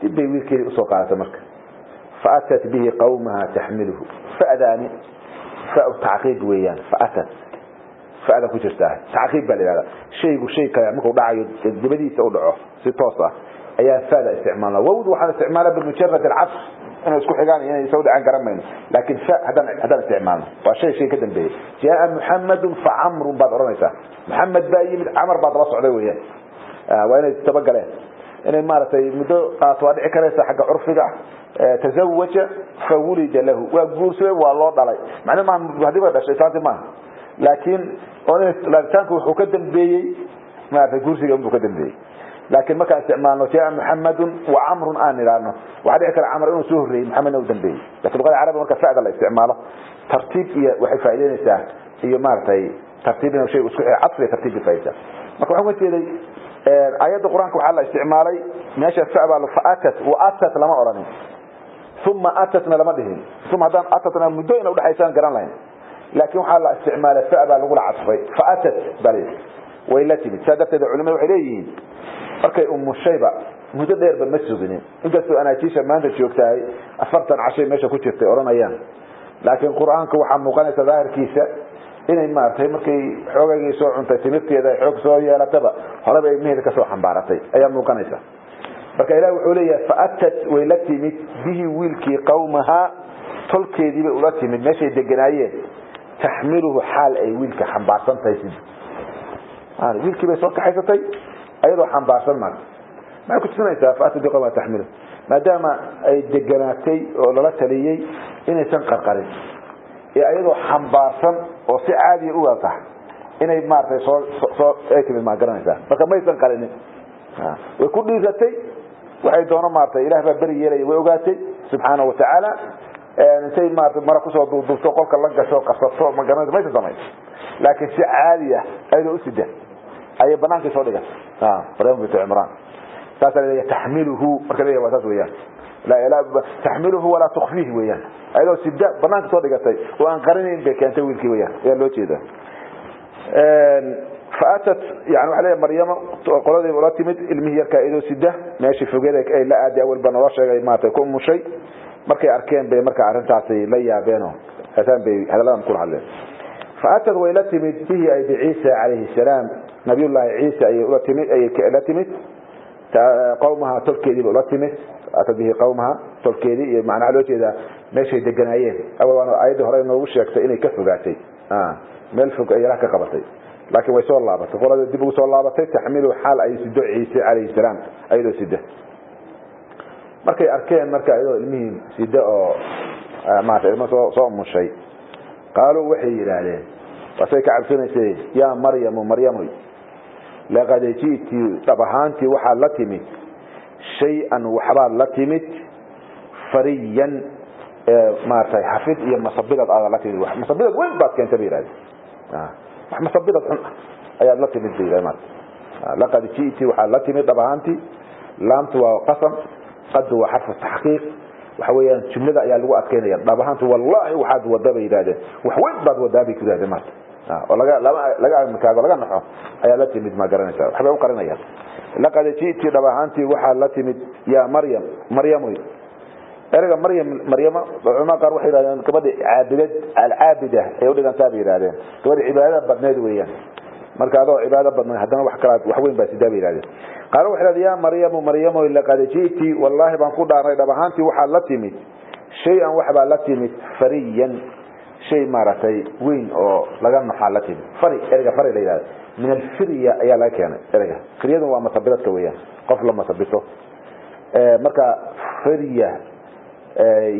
dib bay wiilkeedii usoo qaadatay. Marka faatat bihi qawmaha taxmiluhu, fa'daani fa tacqiib weeyaan, faatat fa'da ku jirtaa tacqiib baa la yidhahdaa. Shaygu shay kale markuu dhacayo dibadiisa u dhaco si toos ah ayaa fa'da isticmaalna. Wawd waxaan isticmaalaa bimujarad alcasr. Inay isku xigaan inay soo dhacaan garan mayno, laakiin fa haddaan isticmaalno waa shay ka dambeeyey. Jaa Muxammedun fa Camrun baad odhanaysaa. Maxamed baa yimid, Camar baad daba socday weeyaan. Waa inay dabagaleen, inay maaragtay muddo qaato waa dhici karaysa xagga curfiga. Tazawaja fa wulida lahu, waa guursaday, waa loo dhalay. Macna maaha haddii ba dhashay islaanti maaha, laakiin oo dhalitaanku wuxuu ka dambeeyey maaragtay guursiga unbuu ka dambeeyey. Laakiin markaan isticmaalno jaa Muxammedun wa Camrun aan idhaahno, waxaa dhici kara Camr inuu soo horreeyey, Maxamedna uu dambeeyey. Lakin luqada carabiga marka facda la isticmaalo tartiib iyo waxay faa'iideynaysaa iyo maaragtay tartiib inuu shay isku cadfiga tartiib bay faa'iideysaa. Marka waxaan uga jeeday aayadda Qur-aanka waxaa la isticmaalay meesha fa baa fa atat wa atat lama odhanin, uma atatna lama dhihin. Uma haddaan atatna muddo ina udhexaysaan garan lahayn, laakiin waxaa la isticmaalay fa baa lagula cadfay, fa atat baa la yidhi, way la timid. Saa darteed culimadu waxay leeyihiin markay umushayba muddo dheerba ma suginin, inkastoo anaajiisha maanta joogtahay 40 cashay meesha ku jirtay odhanayaan, laakiin Qur-aanka waxaa muuqanaysa daahirkiisa inay maaragtay markay xoogaygii soo cuntay timirteeda ay xoog soo yeelataba horeba ilmaheeda kasoo xambaaratay ayaa muuqanaysa. Marka Ilahi wuxuu leeyahay fa atat, way la timid, bihi wiilkii, qawmahaa tolkeedii bay ula timid meeshay deganaayeen, taxmiluhu xaal ay wiilka xambaarsan tahay. Sid wiilkii bay soo kaxaysatay ayadoo xambaarsan. Maarta maxay ku tusinaysaa fa atat biqawmaha taxmiluhu? Maadaama ay deganaatay oo lala taliyey inaysan qarqarin ee ayadoo xambaarsan oo si caadiya u wada tahay inay maaragtay soo ay timid, maa garanaysaa? Marka maysan qarinin, way ku dhiiratay. Waxay doono maaragtay Ilaah baa beri yeelaya, way ogaatay subxaanahu watacaala. Intay maaragtay mara kusoo duuduubto qolka la gasho qarsato ma garanaysa, maysan samayn, laakiin si caadi ah ayadoo u sida ayay banaankii soo dhigatay. Maryam bint Cimraan saasaa laleeyahay taxmiluhu. Marka leeyahay waa saas weeyaan, taxmiluhu walaa tukfiih weeyaan. Ayadoo sida banaanka soo dhigatay oo aan qarinayn bay keentay wiilkii weeyaan ayaa loo jeedaa. Faatat yani waxa leeyahay Maryama qoladii ula timid ilmihii yarkaa iyadoo sida meeshii fogeed ay la aaday awal baa naloo sheegay maaragtay ku umushay. Markay arkeen bay marka arrintaasi la yaabeenoo haasaan bay hadalladan kula hadleen. Faatad way la timid, bihi ay biciisa calayhi salaam, nabiyullaahi Ciisa ayay ula timid, ayay la timid qawmaha tolkeedii bay ula timid. Atad bihi qawmaha tolkeedii iyo macnaha loo jeedaa meeshay deganaayeen. Awal waana aayaddii hore noogu sheegtay inay ka fogaatay, meel fog ay yaraha ka qabatay, laakiin way soo laabatay qolada dib ugu soo laabatay. Taxmilu xaal ay sido Ciise calayhi salaam ayadoo sida. Markay arkeen marka ayadoo ilmihii sida oo maarata ilmo soo umushay, qaaluu waxay yidhaahdeen, waasay ka cabsanaysay, yaa Maryamu, Maryamoy, laqad ji'ti dhab ahaantii waxaad la timid shay-an, waxbaad la timid fariyan, maaratay xafid iyo masabidad aada la timid, masabidad weyn baad keentay bay yidhahdeen, wax masabidad xun ah ayaad la timid bay yidhahdeen. Maarata laqad ji'ti waxaad la timid dhab ahaantii, laamtu waa qasam, qad waa xarfu taxqiiq, waxa weeyaan jumlada ayaa lagu adkeynaya. Dhab ahaantu wallahi waxaad wadaa bay yidhahdeen, wax weyn baad wadaa bay ku yidhahdeen maarta, oo laga amikaago laga naxo ayaa la timid, ma garanaysaa? Waxbay u qarinayaan. Laqad ji'ti dhab ahaantii waxaad la timid yaa Maryam, Maryamoy. Ereyga Maryam, Maryama, culamada qaar waxay yidhahdeen gabadha caabidad alcaabida ayay udhigantaa bay yidhahdeen, gabadha cibaadada badneed weeyaan. Marka adoo cibaado badnayd haddana wax kalaad wax weyn baa sidaa bay yidhahdeen. Qaalo waxay yidhahdeen yaa Maryamu, Maryamoy, laqad ji'ti wallaahi baan ku dhaarnay dhab ahaantii waxaad la timid shay-an, waxbaa la timid fariyan, shay maaragtay weyn oo laga naxaa la timid. Fari, ereyga fari la yidhahdo min alfirya ayaa laga keenay. Ereyga firyaduna waa masabidadka weeyaan, qof la masabito. Marka firya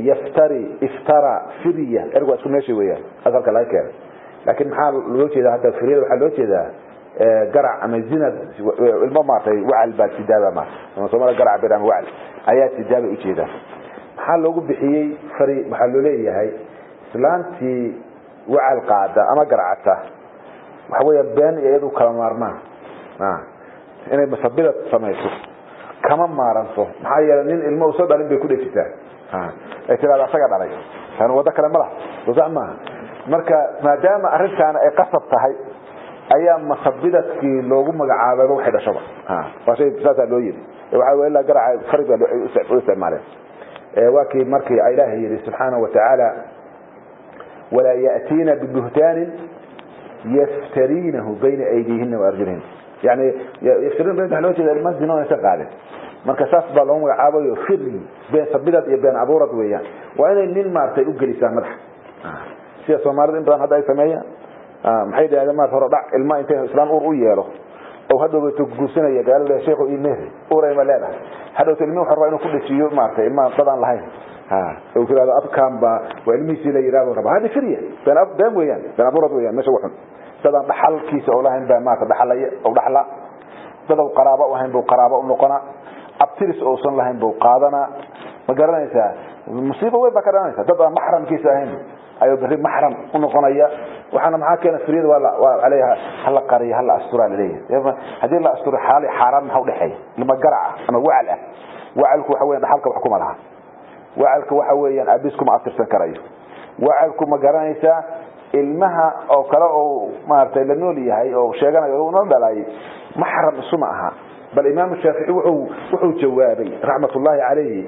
yaftari iftara firya, ereygu waa isku meesha weeyaan asalka laga keenay. Laakiin maxaa loo jeedaa hadda firyada? Waxaa loo jeedaa garac ama zinad ilmo maaragtay wacal baad sidaaba maarata, ama Soomaalida garac bir ama wacal ayaa sidaabay ujeedaa. Maxaa loogu bixiyey fari? Waxaa loo leeyahay islaantii wacal qaada ama garacata waxa weeya been iyo iyadu kala maarmaan, inay masabidad samayso kama maaranto. Maxaa yeelay nin ilmo usoo dhalin bay ku dhejitaa, ay tiraada asaga dhalay, tan waddo kale ma laha, soo sax maaha? Marka maadaama arrintaana ay qasab tahay ayaa masabidadkii loogu magacaabayba waxay dhashaba, waa shay saasaa loo yiri. Waxa wey ilaa garaca fari baa u isticmaaleen. Waa kii markii Ilaahay yidhi subxaanahu watacaala walaa ya'tiina bibuhtaanin yaftariinahu bayna aydiihina waarjulihin, yani yaftariina bayna waxaa loo jeeda ilma zino aysan qaadin Marka saas baa loo magacaabayo firri been sabidad iyo been abuurad weeyaan. Waa inay nin maartay u gelisaa madaxa sida Soomaalida in badan hadda ay sameeyaan. Maxay dhahdeen maar hore dhac ilma intay islaan uur u yeelo oo hadhow to guursanaya gaalada sheekhu iimeer uray ma leedahay, hadhow ilmi wuxuu rabaa inuu ku dhajiyo maartay ilma dadaan lahayn. Oo kiraado abkaan ba waa ilmihiisii la yiraahdo raba hadi firya been ab been weeyaan, been abuurad weeyaan. Meesha wuxun dadaan dhaxalkiisa oo lahayn baa maarta dhaxalaya oo dhaxla, dad uu qaraabo u ahayn buu qaraabo u noqona, abtiris uusan lahayn buu qaadana. Ma garanaysaa musiibo weyn baa ka dhalanaysa, dad aan maxramkiisa ahayn ayuu berri maxram u noqonaya. Waxaana maxaa keena firiyada waa aleeyaha hala qariyo hala asturaa laleeyahay. Haddii la asturo xaali xaaraan maxaa udhexeeya? Ilma garaca ama wacal ah, wacalku waxa weeyaan dhaxalka wax kuma laha. Wacalku waxa weeyaan aabiis kuma abtirsan karayo. Wacalku ma garanaysaa ilmaha oo kale oo maaragtay la nool yahay oo sheeganayo oo noo dhalay maxram isuma aha. Bal Imaam Shaafici wuxuu jawaabay raxmatullaahi calayhi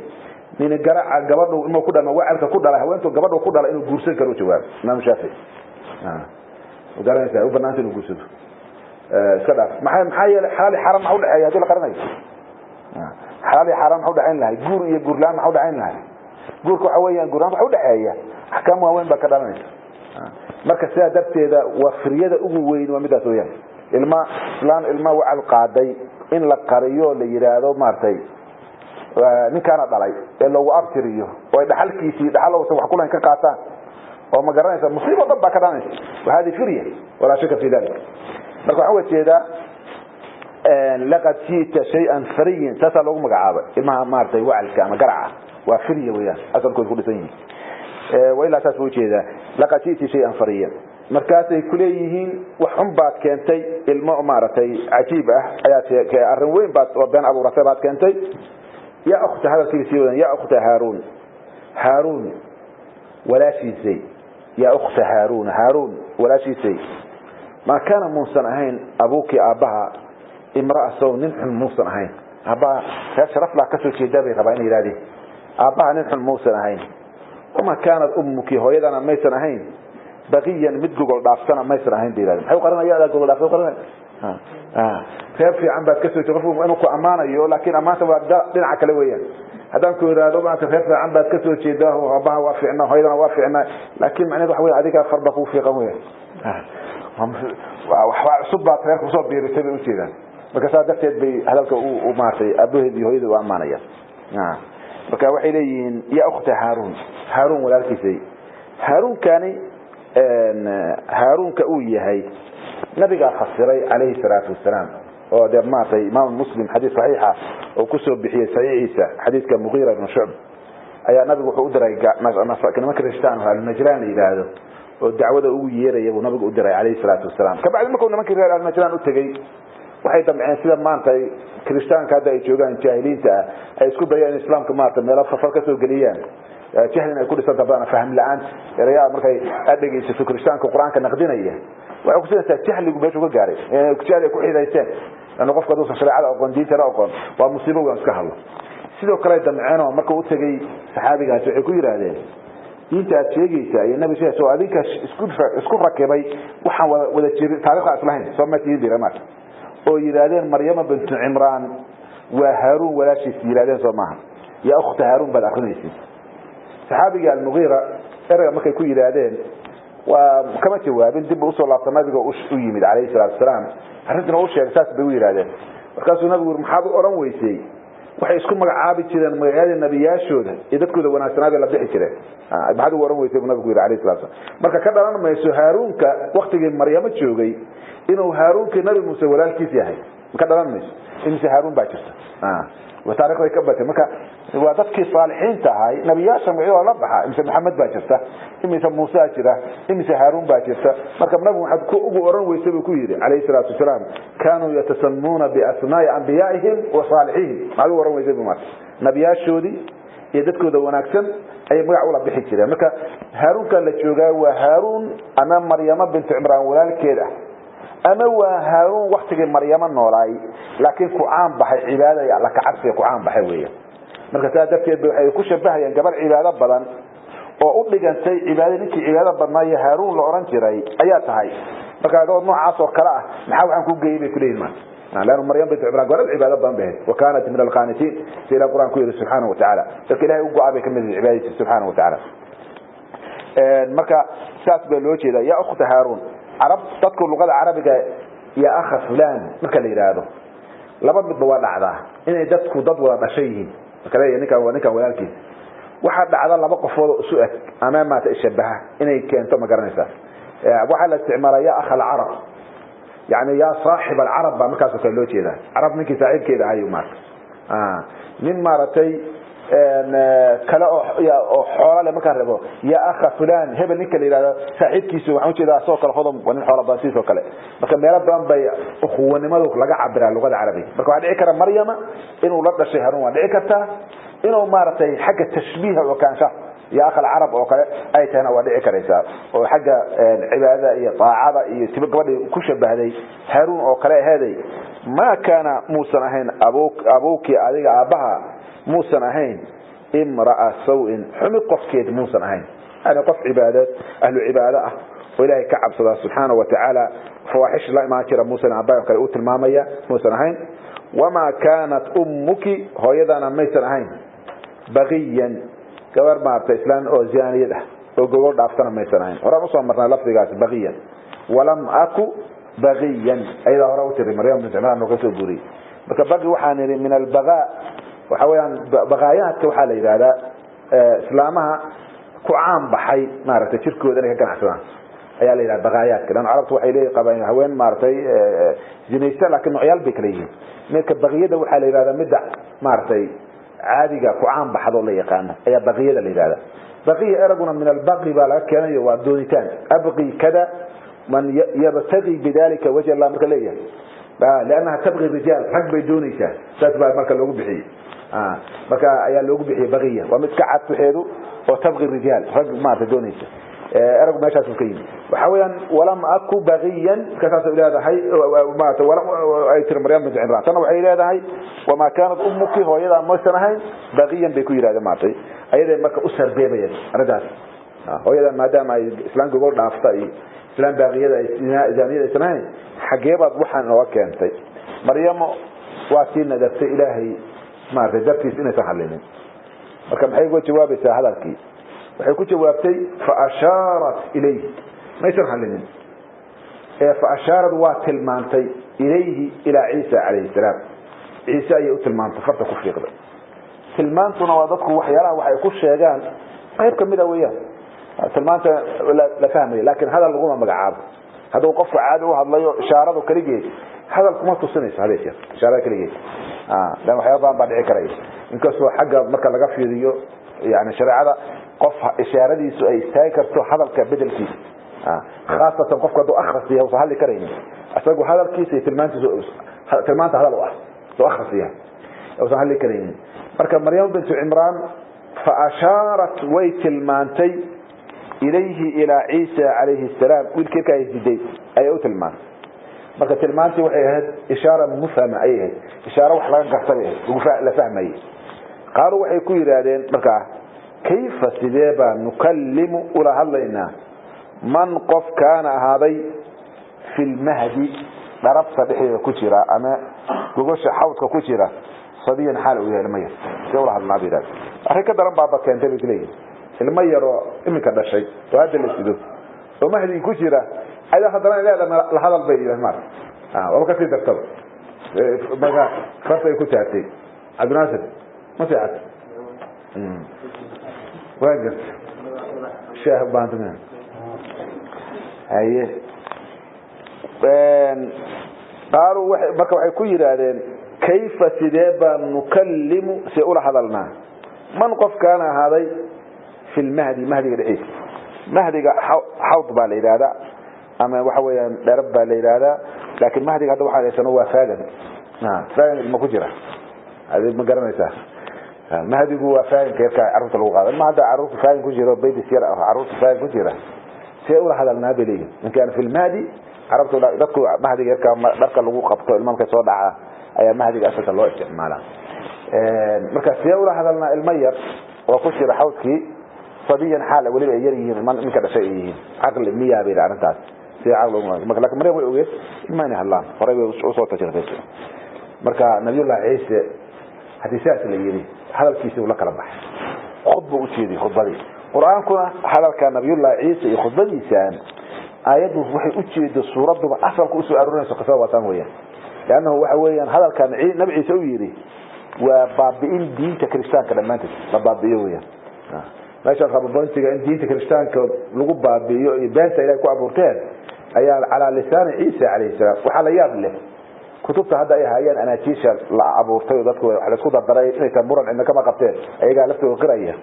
nin garaca gabadhu inuu ku dhama wacalka ku dhalay haweentu gabadhu ku dhalay inuu guursan karo jawaab Imaam Shaafici. Ma garanaysaa u banaanta inuu guursado iska dhaaf. Maxaa yeelay xalaal iyo xaaraam maxaa udhexeeya haddii la qaranayo? Xalaal iyo xaaraam maxaa udhexayn lahay? Guur iyo guur la-aan maxaa udhexayn lahay? Guurka waxa weeyaan guur la-aan waxa udhexeeya axkaam waaweyn baa ka dhalanaysa. Marka sidaa darteeda waa firyada ugu weyn waa midaas weeyaan. Ilma islaan ilma wacal qaaday in la qariyo la yiraahdo maartay ninkaana dhalay ee loogu abtiriyo oo ay dhaxalkiisii dhaxal uusan wax kulahayn ka qaataan oo ma garanaysa musiibo dhan baa ka dhalanaysa. Wahadi firya walaa shaka fi dalik. Marka waxaan uga jeedaa laqad ji'ta shay'an fariyan, saasaa loogu magacaabay ilmaha maaragtay wacalka ama garaca waa firya weeyaan, asalkooda ku dhisan yihiin. Wa ilaa saas buu ujeedaa laqad ji'ti shay'an fariyan. Markaasay kuleeyihiin wax xun baad keentay, ilmo maaragtay cajiib ah ayaa arrin weyn baad oo been abuuratay baad keentay. Yaa ukhta, hadalkiiba sii wadan, yaa ukhta Haaruun, Haaruun walaashiisay, yaa ukhta Haaruun, Haaruun walaashiisay, ma kaana muusan ahayn abuukii aabbaha imra'a sow nin xun muusan ahayn. Aabbaha reer sharaf laa kasoo jeedaa bay rabaa inay yidhahdeen aabbaha nin xun muusan ahayn. Wama kaanat ummuki hooyadana maysan ahayn baqiyan mid gogol dhaafsana maysan ahayn bay yidhahdeen. Maxay u qaranaya adaa gogol dhaafsa u qaranaya? Reer fiican baad kasoo jeeda, qofku inuu ku ammaanayo laakiin ammaanta waa dhinaca kale weeyaan. Haddaan ku yidhaahdo maanta reer fiican baad kasoo jeedaa, aabbaha waa fiicnaa hooyadana waa fiicnaa, laakiin macnaheedu waxa weya adigaa farba kuu fiiqan weeyaan, waxbaa cusub baad reerka kusoo biirisay bay ujeedaan. Marka saa darteed bay hadalka u maartay aabaheed iyo hooyada u ammaanayaan. Marka waxay leeyihiin yaa ukhta Haaruun, Haaruun walaalkiisay. Haaruunkani Haaruunka uu yahay nabigaa fasiray calayhi salaatu wasalaam oo dee maartay Imaam Muslim xadiis saxiixa oo kusoo bixiyey saxiixiisa xadiiska Mugiira ibn Shucb ayaa nabigu wuxuu u diray nimanka kirishtaan al-Najraan la yidhaahdo oo dacwada ugu yeeraya buu nabigu u diray calayhi salaatu wasalaam. Kabacdi markuu nimankii reer al-Najraan u tegey waxay damceen sida maanta kirishtaanka hadda ay joogaan jaahiliinta ah ay isku dayeen in islaamka maarta meelo fafar ka soo geliyaan, jahlin ay ku dhisan tahay faham la'aan erayaa. Markay aad dhegeysato kirishtaanka qur-aanka naqdinaya waxay kusinaysaa jahligu meeshuu ka gaaray, jahli ay ku xidaysteen lana qofka haduusan shareecada aqoon diintana aqoon waa musiibo weyn iska hadlo. Sidoo kale damceen oo markuu u tegey saxaabigaasi waxay ku yidhaahdeen diinta aad sheegaysaa iyo nabi sheegaysa oo adinka isku rakibay waxaan wada jirin taariikhda islahayn soo ma tihiin bira marka oo yidhaahdeen Maryama bintu Cimraan waa Haaruun walaashiis yidhaahdeen soo maaha, yaa ukhta Haaruun baad akrinaysid. Saxaabiga Almugiira erayga markay ku yidhaahdeen waa kama jawaabin, dib buu usoo laabta nabiga u yimid calayhi salaatu wasalaam, arrintina u sheegay saas bay u yidhaahdeen. Markaasuu nabigu yiri maxaad u odhan weysay? Waxay isku magacaabi jireen magacyada nebiyaashooda iyo dadkooda wanaagsanaa bay la bixi jireen, maxaad ugu odhan weysay buu nabigu yidhi calayhi salatu wasalaam. Marka ka dhalan mayso Haaruunka waktigii Maryamo joogay inuu Haaruunkii nabi Muuse walaalkiis yahay, ka dhalan mayso. Imise Haaruun baa jirta taariikhday ka batay. Marka waa dadkii saalixiinta ahay nebiyaasha magacyadooda la baxa, imise Maxamed baa jirta, imise Muuse jira, imise Haaruun baa jirta. Marka nabigu waxaad ugu oran weysay buu ku yidhi calayhi salaatu wasalaam kaanuu yatasamuuna biasmaa'i anbiyaa'ihim wa saalixihim. Maxaad ugu oran weysay buu marka nebiyaashoodii iyo dadkooda wanaagsan ayay magac ula bixi jireen. Marka Haaruunkan la joogaa waa Haaruun ama Maryamo bintu Cimraan walaalkeed ah ama waa Haaruun waktigii Maryamo noolaay laakiin ku caan baxay cibaadada iyo alla ka cabsiga ku caan baxay weeyaan. Marka saa darteed bay waxay ku shabahayaan gabar cibaado badan oo u dhigantay cibaado ninkii cibaado badnaa iyo Haaruun la oran jiray ayaa tahay. Marka adoo noocaas oo kale ah maxaa waxaan ku geeyey bay kuleeyihin maanta. لأنه مريم بنت عمران قالت عبادة بان به وكانت من القانتين سيلا القرآن كله سبحانه وتعالى لكن إلهي وقع بك من العبادة سبحانه وتعالى مركا ساس بالوجه يا أخت هارون عرب تذكر اللغة العربية يا أخ فلان مركا اللي يرادو لابد من دوار الأعضاء إن دتku dad wada dhashay marka leeyahay ninka waa ninka walaalkiis waxa dhacda laba qofood oo isu eg ama maata ishabaha inay keento ma garanaysaa waxa la isticmaalaya akh al-arab yani ya saaxib al-arab ba markaas oo kale loo jeedaa arab ninkii saaxiibkeeda ahaa marka nin maaratay kale oo xoolo leh marka rabo ya akha fulan hebel ninka la yiraahdo saaxiibkiisu waxaan u jeedaa soo kale hodom waa nin xoolo badan sidoo kale marka meelo badan bay ukhuwanimadu laga cabiraa luqada carabiga marka waxa dhici kara Maryama inuu la dhashay Haruun waa dhici kartaa inuu maaratay xagga tashbiiha oo kaansha ya akha al-arab oo kale ay tahana waa dhici karaysaa oo xagga cibaadada iyo taacada iyo tibo gabadha ku shabahday Haruun oo kale ahaday ma kana muusan ahayn abuuki adiga aabaha موسى أهين امرأة سوء حمي قف كيد موسى أهين يعني قف عبادات أهل عبادة وإلهي كعب صلى سبحانه وتعالى فواحش لا ما كرا موسى عباية وكان أوت المامية موسى أهين وما كانت أمك هو ميسا أهين بغيا كبر ما إسلام أو زيانية وقول دافتنا ميسا أهين ورا مصر مرنا لفظي قاس بغيا ولم أكو بغيا أيضا هراوتي مريم بنت عمران وقسو بوري بقي وحاني من البغاء وحويان بغايات waxaa la yiraahdaa islaamaha ku caan baxay maaragtay jirkooda inay ka ganacsadaan ayaa la yiraahdaa baqaayaadka lan carabtu waxay leeyihiin qabaan haween maaragtay zinaysta laakiin noocyaal bay kala yihiin midka baqiyada waxaa la yiraahdaa midda maaragtay caadiga ku caan baxdo la yaqaan ayaa baqiyada la yiraahdaa baqiya eraguna min albaqi baa laga keenayo waa doonitaan abqi kada man yabtaghi bidalika wajha Allah marka leeyahay لأنها تبغي الرجال rag bay doonaysaa saas baa marka loogu bixiyay marka ayaa loogu bixiyay baqiya waa mid ka cad waxeedu oo tabqi rijaal rag maarta doonaysa erag meeshaas ka yimid waxa weeyaan walam aku baqiyan kasaas ay leedahay maarta walam ay tir Maryam bint Imraan tan waxay leedahay wama kaanat ummuki hooyada ma sanahayn baqiyan bay ku yiraahdeen maartay ayada marka u sarbeebayeen arrintaas hooyada maadaama ay islaamka gobol dhaaftay islaam baqiyada ay zaaniyada sanahayn xageebaad waxaan oo keentay Maryam waa tii nadartay Ilaahay maartay dartiis inay saxalinin marka maxay uga jawaabaysaa hadalkii waxay ku jawaabtay fa asharat ilayhi ma saxalinin ee fa asharat waa tilmaantay ilayhi ila Ciisa alayhi salaam Ciisa ayay u tilmaantay farta ku fiiqday tilmaantuna waa dadku waxyaalaha waxay ku sheegaan qayb kamid ah weeyaan tilmaanta la fahmayo laakiin hadal laguma magacaabo hadduu qofku caadi u hadlayo ishaaradu kaligeed hadal kuma tusinayso hadeesha ishaarada kaligeed lan waxyaabo badan baa dhici karaya inkastoo xagga marka laga fiiriyo yani shareecada qof ishaaradiisu ay istaagi karto hadalka bedelkiisa khaasatan qofka hadduu akhris yahay uusan hadli karaynin isagu hadalkiisa iyo tilmaantiisu tilmaanta hadal u ah soo akhris yahay uusan hadli karaynin marka Maryam bint Cimraan fa ashaarat way tilmaantay ilayhi ila Ciisa alayhi salaam wiilkeedka ay diiday ayay u tilmaantay marka tilmaantii waxay ahayd ishaara mufhama ay ahayd ishaara wax laga gartay ugu la fahmay qaalu waxay ku yiraahdeen marka kayfa sidee baa nukallimu ula hadlaynaa man qof kaana ahaaday fi lmahdi dharabta dhexdeeda ku jira ama gogosha xawdka ku jira sabiyan xaal uu yahay ilmo yar sidee ula hadlnaa bay yidhahdeen arrin ka daran baaba keentay bay kuleeyihin ilmo yaroo iminka dhashay oo hadda la sido oo mahdigi ku jira ayada haddana leedahay la hadal bay yidhahdeen maarka waba kasii dartaba marka farta ay ku taagtay Cabdinaasir ma seexat waa garta shaah baantana haye qaalu marka waxay ku yiraahdeen kayfa sidee baan nukallimu si ula hadalnaa man qof kaana ahaaday fi lmahdi mahdiga dhexdiisa mahdiga xawd baa la yidhaahdaa ama waxa weeyaan dherab baa la yidhaahdaa laakiin mahdiga hadda waxaa haysano waa faagan faagan ilma ku jira adig ma garanaysaa mahdigu waa faaganka yarka carruurta lagu qaado ilma hadda carruurta faagan ku jiro babies yar ah carruurta faagan ku jira see ula hadalnaa bay leeyihin in kaana fi lmahdi carabtu dadku mahdiga yarka dharka lagu qabto ilma markay soo dhaca ayaa mahdiga asalka loo isticmaalaa marka see ula hadalnaa ilma yar oo ku jira xawdkii sabiyan xaal weliba ay yar yihiin ninka dhashay ay yihiin caqli miyaa bay arrintaas See caqli ugu laakiin Maryam way ogeed ilma inay hadlaan, horay bay usoo tajribaysay. Marka nabiyullahi Ciise haddii sidaas la yidhi, hadalkiisii uu la kala baxay, khudba u jeediyey khudbadii. Qur-aankuna hadalka nabiyullahi Ciise iyo khudbadiisaan aayaddu waxay u jeedo, suuradduba asalka usoo aroorinayso qisada waataan weeyaan, liannahu waxa weeyaan hadalka nabi Ciise u yidhi waa baabi'in diinta kiristaanka dhammaanteed la baabi'iyo weeyaan. Meeshaan rababointiga in diinta kiristaanka lagu baabi'iyo iyo beenta Ilahay ku abuurteen ayaa calaa lisaani Ciisa calayhi salaam. Waxaa la yaab leh kutubta hadda ay hayaan anaajiisha la abuurtay oo dadku wax la isku dardaray inay tahay, muran cidna kama qabteen, ayagaa laftooda qiraya.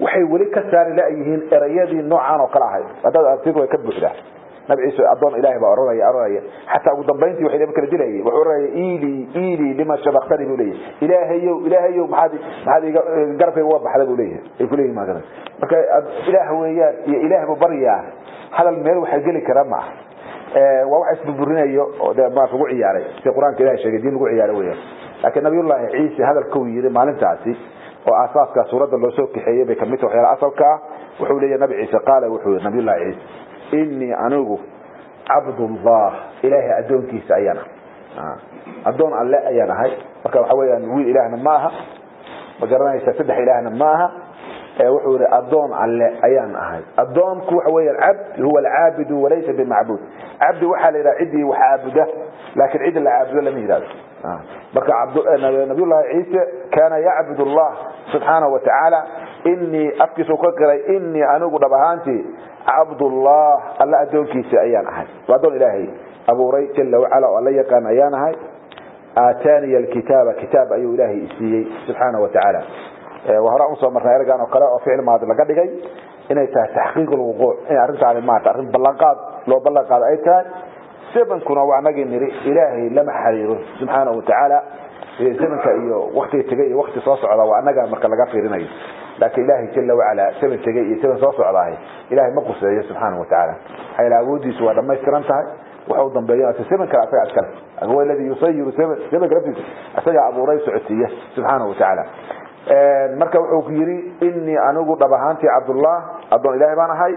Waxay weli ka saari la'yihiin erayadii noocan oo kale ahayd. Haddaad aragtid way ka buuxdaa. Nabi Ciise addoon Ilaahay baa oranaya. Xataa ugu dambayntii waxay kala dilayay, wuxuu oranaya iili iili lima shabaqtani buu leeyahay, Ilaahayow Ilaahayow maxaad iga garabkayga uga baxda buu leeyahay, ay ku leeyihin maagana. Marka Ilaah weeyaan iyo Ilaah buu baryaa, hadal meel waxa geli kara ma aha, waa wax isburburinayo oo dee maarka lagu ciyaaray, si qur-aanka Ilahay sheegay diin lagu ciyaaray weeyaan. Laakiin nabiyullaahi Ciise hadalkuu yidhi maalintaasi oo aasaaska suuradda loo soo kaxeeyey bay kamid tahay waxyaala asalka ah. Wuxuu leeyahay nabi Ciise, qaala wuxuu yidhi nabiyullahi Ciise, innii anigu cabdullah, Ilaahay addoonkiisa ayaan ah, addoon alle ayaan ahay. Marka waxa weeyaan wiil Ilaahna ma aha, ma garanaysa, saddex Ilaahna ma aha. Wuxuu yihi addoon alle ayaan ahay. Addoonku waxa weeyaan cabd huwa alcaabidu walaysa bimacbuud. Cabdi waxaa la yidhaha ciddii wax caabuda, laakiin cidda la caabudo lama yidhahdo. Marka nabiyullahi Ciise kaana yacbud Allah subxaanahu watacaala. Inii afkiisuu ka qiray, innii anigu dhab ahaantii cabdullah, alla addoonkiisa ayaan ahay, waa addoon Ilaahay abuuray jala wacala oo alla yaqaan ayaan ahay. Aataaniya alkitaaba, kitaab ayuu Ilaahay isiiyey subxaanahu watacaala. Waa hore usoo marnay ergaan oo kale oo ficil maadi laga dhigay inay tahay taxqiiq lwuquuc, inay arrintaani maarata arrin ballanqaad loo ballan qaado ay tahay. Zamankuna waa anagii niri Ilaahay lama xariiro subxaanahu watacaala, zamanka iyo waktiga tegay iyo wakti soo socda waa annaga marka laga fiirinayo, laakiin Ilaahay jala wacala zaman tegay iyo zaman soo socdaahay Ilaahay ma quseeyo subxaanahu watacaala. Maxaa yeele awooddiisu waa dhammaystiran tahay, waxa u dambeeya zaman kale asaga iskale, huwa alladii yusayiru zaman, zamanka laftiisa asagaa abuuray socodsiiya subxaanahu watacaala. Marka wuxuu yidhi innii anigu dhab ahaantii cabdullah, addoon Ilaahay baan ahay.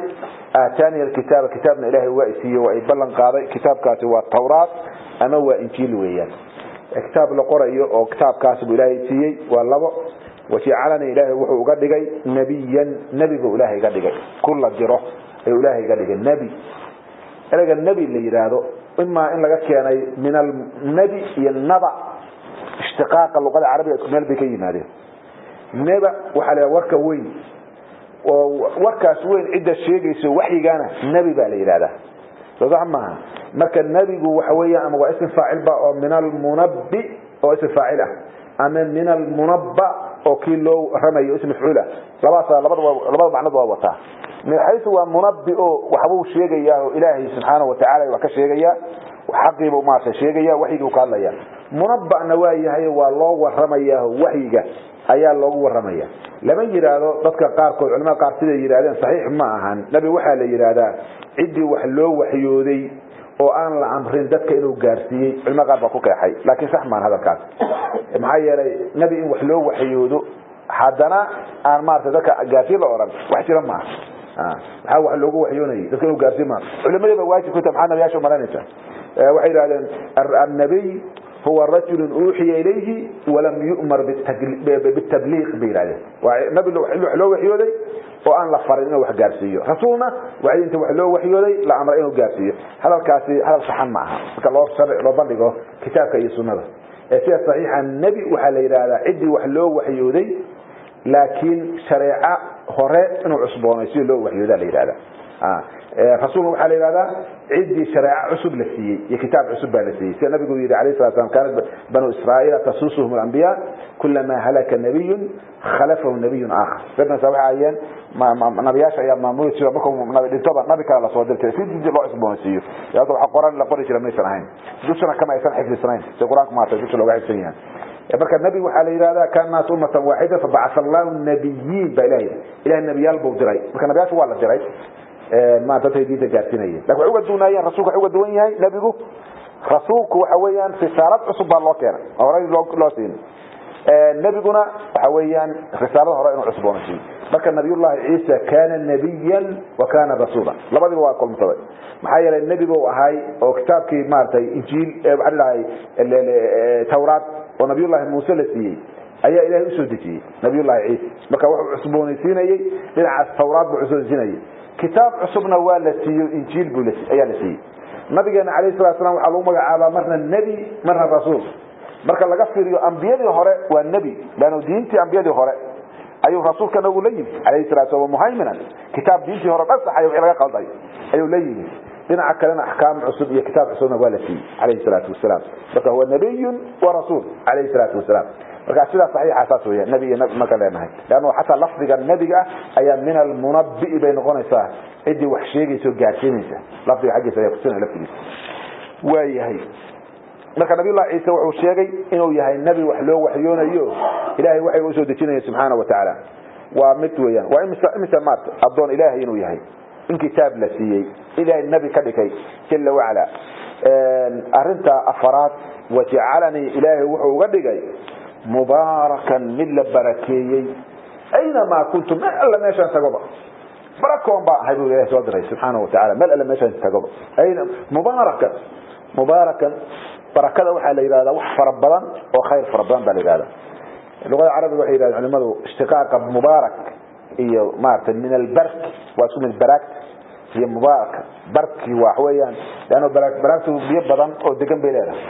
Aataaniya alkitaaba, kitaabna Ilaahay waa isiiyey, waa i ballan qaaday. Kitaabkaasi waa Tawraat ama waa Injiil weeyaan, kitaab la qorayo oo kitaabkaas buu Ilaahay siiyey. Waa labo, wajacalanii Ilaahay wuxuu uga dhigay nebiyan, nebi buu Ilaahay iga dhigay, kula diro ayuu Ilaahay iga dhigay nebi. Ereyga nebi la yidhaahdo imaa in laga keenay min alnebi iyo naba, ishtiqaaqa luqada carabiga isku meel bay ka yimaadeen. Neba waxaa la yidhaha warka weyn, oo warkaas weyn cidda sheegayso waxyigaana nebi baa la yidhahdaa, soo sax maaha? Marka nebigu waxa weeyaan ama waa ism faacil ba oo min almunabbi oo ism faacil ah, ama min almunabba oo kii loo ramayo ism mafcuul ah, labadaas labada macnood waa wataa. Min xaysu waa munabbi oo waxbuu sheegayaa oo Ilaahay subxaanahu watacaala wax ka sheegayaa, xaqiibuu maarata sheegaya, waxyiguu ka hadlaya. Munabba'na waa yahay, waa loo warramayaa, waxyiga ayaa loogu warramaya. Lama yidhaahdo dadka qaarkood, culamada qaar siday yidhahdeen saxiix ma ahan, nabi waxaa la yidhaahdaa ciddii wax loo waxyooday oo aan la amrin dadka inuu gaarsiiyey. Culamada qaar baa ku qeexay, laakiin sax maan hadalkaas. Maxaa yeelay nebi in wax loo waxyoodo haddana aan maarata dadka gaarsiin la oran wax jira maaha. Maxaa wax loogu waxyoonayay dadka inuu gaarsiin maaha? Culimadii baa waajib ku tahay, maxaa nabiyaasha umalanaysa? Waxay yidhahdeen annabiy huwa rajul uuxiya ilayhi walam yu'mar bitabliiq bay yidhahdeen. Waa nabi wax loo waxyooday oo aan la farin inuu wax gaarsiiyo. Rasuulna waa inta wax loo waxyooday la amray inuu gaarsiiyo. Hadalkaasi hadal saxan ma aha marka loo sharci loo bandhigo kitaabka iyo sunnada. Ee sida saxiixa nebi waxaa la yidhaahdaa ciddii wax loo waxyooday laakiin shareeco hore inuu cusboonaysiyo loo waxyoodaa la yidhahdaa. Rasuulna waxaa la yidhahdaa ciddii shareeco cusub la siiyey iyo kitaab cusub baa la siiyey, sida nabigu yidhi alayhi salatu salam, kaanat banu israa'iila tasuusuhum alambiyaa kulamaa halaka nabiyun khalafahu nabiyun aakhar. Dadna waxay ahaayeen nabiyaasha ayaa maamuli jira, markuu nabi dhintoba nabi kale lasoo dirtay si diinta loo cusboonaysiiyo. Sababta waxa qoran la qori jira maysan ahayn, dushana kama aysan xifdisanayn si qur-aanku maartay dusha looga xifdsan yahay. Marka nabi waxaa la yidhahdaa kan naas ummatan waaxida fabacatha allahu nabiyiin baa Ilahay Ilahay nabiyaal buu diray. Marka nabiyaasha waa la diray maanta dadkay diinta gaarsiinayeen, lakin waxay uga duwanaayeen rasuulku, waxay uga duwan yahay nebigu. Rasuulku waxa weeyaan risaalad cusub baa loo keenay oo horey loo siin. Nabiguna waxa weeyaan risaalada hore inuu cusboonaysiiyo. Marka nabiyullaahi Ciisa kaana nabiyan wa kaana rasuula, labadiba waa kulmsaday. Maxaa yeelay nebigu uu ahay oo kitaabkii maaragtay injiil, waxaa dhahay tawraat oo nabiyullaahi Muuse la siiyey ayaa ilaahay usoo dejiyey nabiyullaahi Ciise. Marka wuxuu cusboonaysiinayey dhinacaas tawraat buu cusboonaysiinayey, kitaab cusubna waa la siiyey, injiil buu ayaa la siiyey. Nabigeena calayhi salatu wasalaam waxaa lagu magacaabaa marna nebi marna rasuul. Marka laga fiiriyo ambiyadii hore waa nebi, laanno diintii ambiyadii hore ayuu rasuulka nagu la yimi calayhi salatu wasalaam, muhayminan kitaab diintii hore dhan saxay wixii laga qalday ayuu la yimi. Dhinaca kalena axkaam cusub iyo kitaab cusubna waa la siiyey calayhi salaatu wasalaam. Marka huwa nabiyun wa rasuul calayhi salaatu wasalaam. Marka sidaa saxiixa saas weeyaan, nebi iyo nabi marka leenahay, laanno xataa lafdiga nebiga ah ayaa min almunabbi'i bay noqonaysaa, ciddii wax sheegaysa oo gaarsiinaysa lafdiga xaggiisa ayaa kusinaya lafdigiisa waayahay. Marka nabiyullahi Ciise wuxuu sheegay inuu yahay nebi wax loo waxyoonayo, ilaahay waxay u soo dejinaya subxaana wa tacaala. Waa mid weeyaan, waa imisa maarta addoon ilaahay inuu yahay, in kitaab la siiyey, ilaahay nebi ka dhigay jalla wacala. Arrinta afaraad, wajacalanii ilaahay wuxuu uga dhigay mubaarakan, mid la barakeeyey, aynamaa kuntu, meel alla meeshaan tagoba barakoon baa ahay buu ilaahay soo diray subxaana wa tacaala. Meel alla meeshaan tagoba ayna mubaarakan, mubaarakan. Barakada waxaa la yidhahdaa wax fara badan oo khayr fara badan baa la yidhahdaa. Luqada carabiga waxay yidhahdeen culimadu ishtiqaaqa mubaarak iyo maaragtay min albark waa isku mid. Baraagta iyo mubaarak barki wax weeyaan, laanno baraagtu biyo badan oo degan bay leedahay.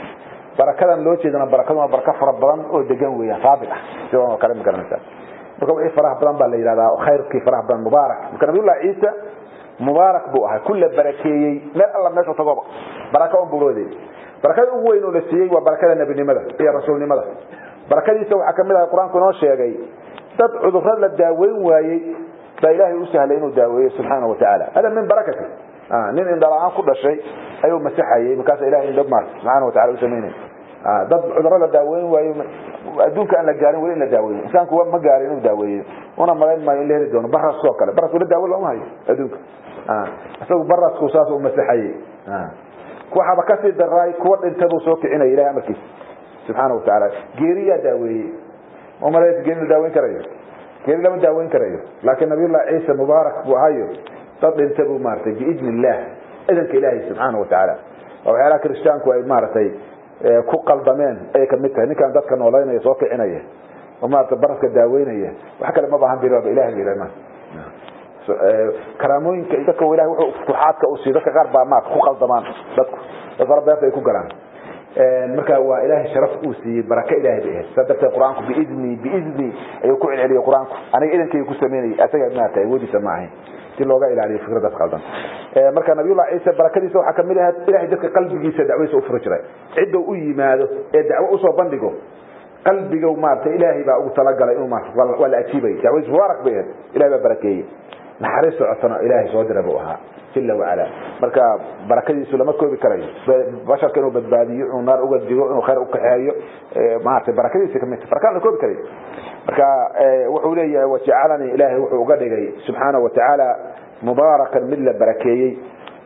Barakadan loo jeedana barakadu waa baraka fara badan oo degan weeyaan, saabit ah sidoo oo kale, ma garanaysaa. Marka wixii faraha badan baa la yidhahdaa khayrkii faraha badan mubaarak. Marka nabiyullahi Ciisa mubaarak buu ahay, kulla barakeeyey, meel alla meesha tagoba baraka on buu loodeeyey. Barakada ugu weyn oo la siiyey waa barakada nebinimada iyo rasuulnimada. Barakadiisa waxaa kamid ah qur-aanku inoo sheegay dad cudurro la daaweyn waayey baa ilaahay u sahlay inuu daaweeyo subxaana wa tacaala. Hada min barakati. Nin indhala-aan ku dhashay ayuu masaxayey, markaasa ilahay indho maarta subxaana wa tacala u samaynay. Dad cudurro la daaweyn waayo adduunka aan la gaarin weli in la daaweeyo, insaanku ma gaarin inuu daaweeyo, una malayn maayo in la heli doono. Baraskoo kale, baras weli daawo looma hayo adduunka, isagu barasku saas u masaxayey. Waxaaba kasii daraay kuwa dhinta buu soo kicinaya ilahay amarkiisa subxaana wa tacaala. Geeriyaa daaweeyey, ma malays geeri la daaweyn karayo, geeri lama daaweyn karayo. Laakiin nabiyullahi Ciise mubaarak buu ahayo, dad dhinta buu maaragtay biidni illah, idanka ilaahay subxaana wa tacaala. Waa waxyaalaha kirishtaanku ay maaragtay ku qaldameen ayay kamid tahay. Ninkan dadka noolaynaya, soo kicinaya oo maaragtay baraska daaweynaya, wax kale ma baahan biri ilahay ba ilahay maarata karaamooyinka dadka ilahay wuxuu futuuxaadka u siiyo dadka qaar baa maarata ku qaldamaan, dadku dad fara beerta ay ku galaan. Marka waa ilaahay sharaf uu siiyey, baraka ilaahay bay ahayd. Saa darteed qur-aanku biidni biidni ayuu ku celceliyey qur-aanku, aniga idankayga ku sameynayay, asaga maarata awoodiisa ma ahayn, si looga ilaaliyo fikradaas qaldan. Marka nabiyullahi Ciise barakadiisa waxaa kamid ahayd ilahay dadka qalbigiisa dacwadiisa u furi jiray. Cidda u yimaado ee dacwo usoo bandhigo qalbiga maarata ilaahay baa ugu talagalay inuu maarata waa la ajiibay. Dacwadiisa mubaarak bay ahayd, ilahay baa barakeeyey, naxariis socotana ilaahay soo diray buu ahaa jalla wacala. Marka barakadiisu lama koobi karayo, basharka inuu badbaadiyo, inuu naar uga digo, inuu khayr u kaxeeyo, maarata barakadiisa kamid tahay, barakaan la koobi karayo. Marka wuxuu leeyahay wajacalanii, ilaahay wuxuu uga dhigay subxaana wa tacaala mubaarakan, mid la barakeeyey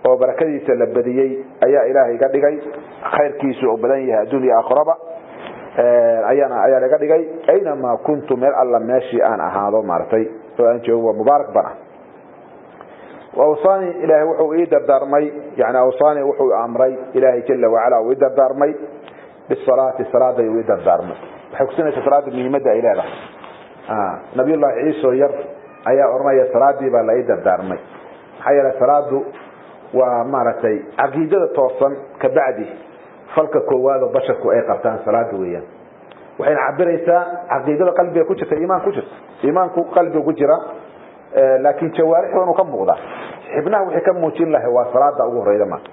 oo barakadiisa la badiyey ayaa ilaahay iga dhigay, khayrkiisu oo badan yahay adduun iyo aakhiraba ayaana ayaa laga dhigay. Aynamaa kuntu, meel alla meeshii aan ahaado maaragtay oo aan joogo waa mubaarak baan ah. Awsaani ilaahay wuxuu ii dardaarmay, yani awsaani wuxuu amray ilaahay jalla wacala uu ii dardaarmay bisalaati, salaada uu ii dardaarmay. Waxay kusinaysaa salaada muhiimadda ay leedahay. Nabiyullahi Ciise oo yar ayaa odhanaya salaadii baa la ii dardaarmay. Maxaa yeelay salaadu waa maaragtay caqiidada toosan kabacdi falka koowaad oo basharku ay qabtaan salaada weeyaan. Waxayna cabiraysaa caqiidada qalbiga ku jirta, iimaan ku jirta, iimaanku qalbiga ku jira, laakiin jawaarixda inuu ka muuqda, xibnaha wixii ka muujin lahay waa salaada ugu horeyda maarta.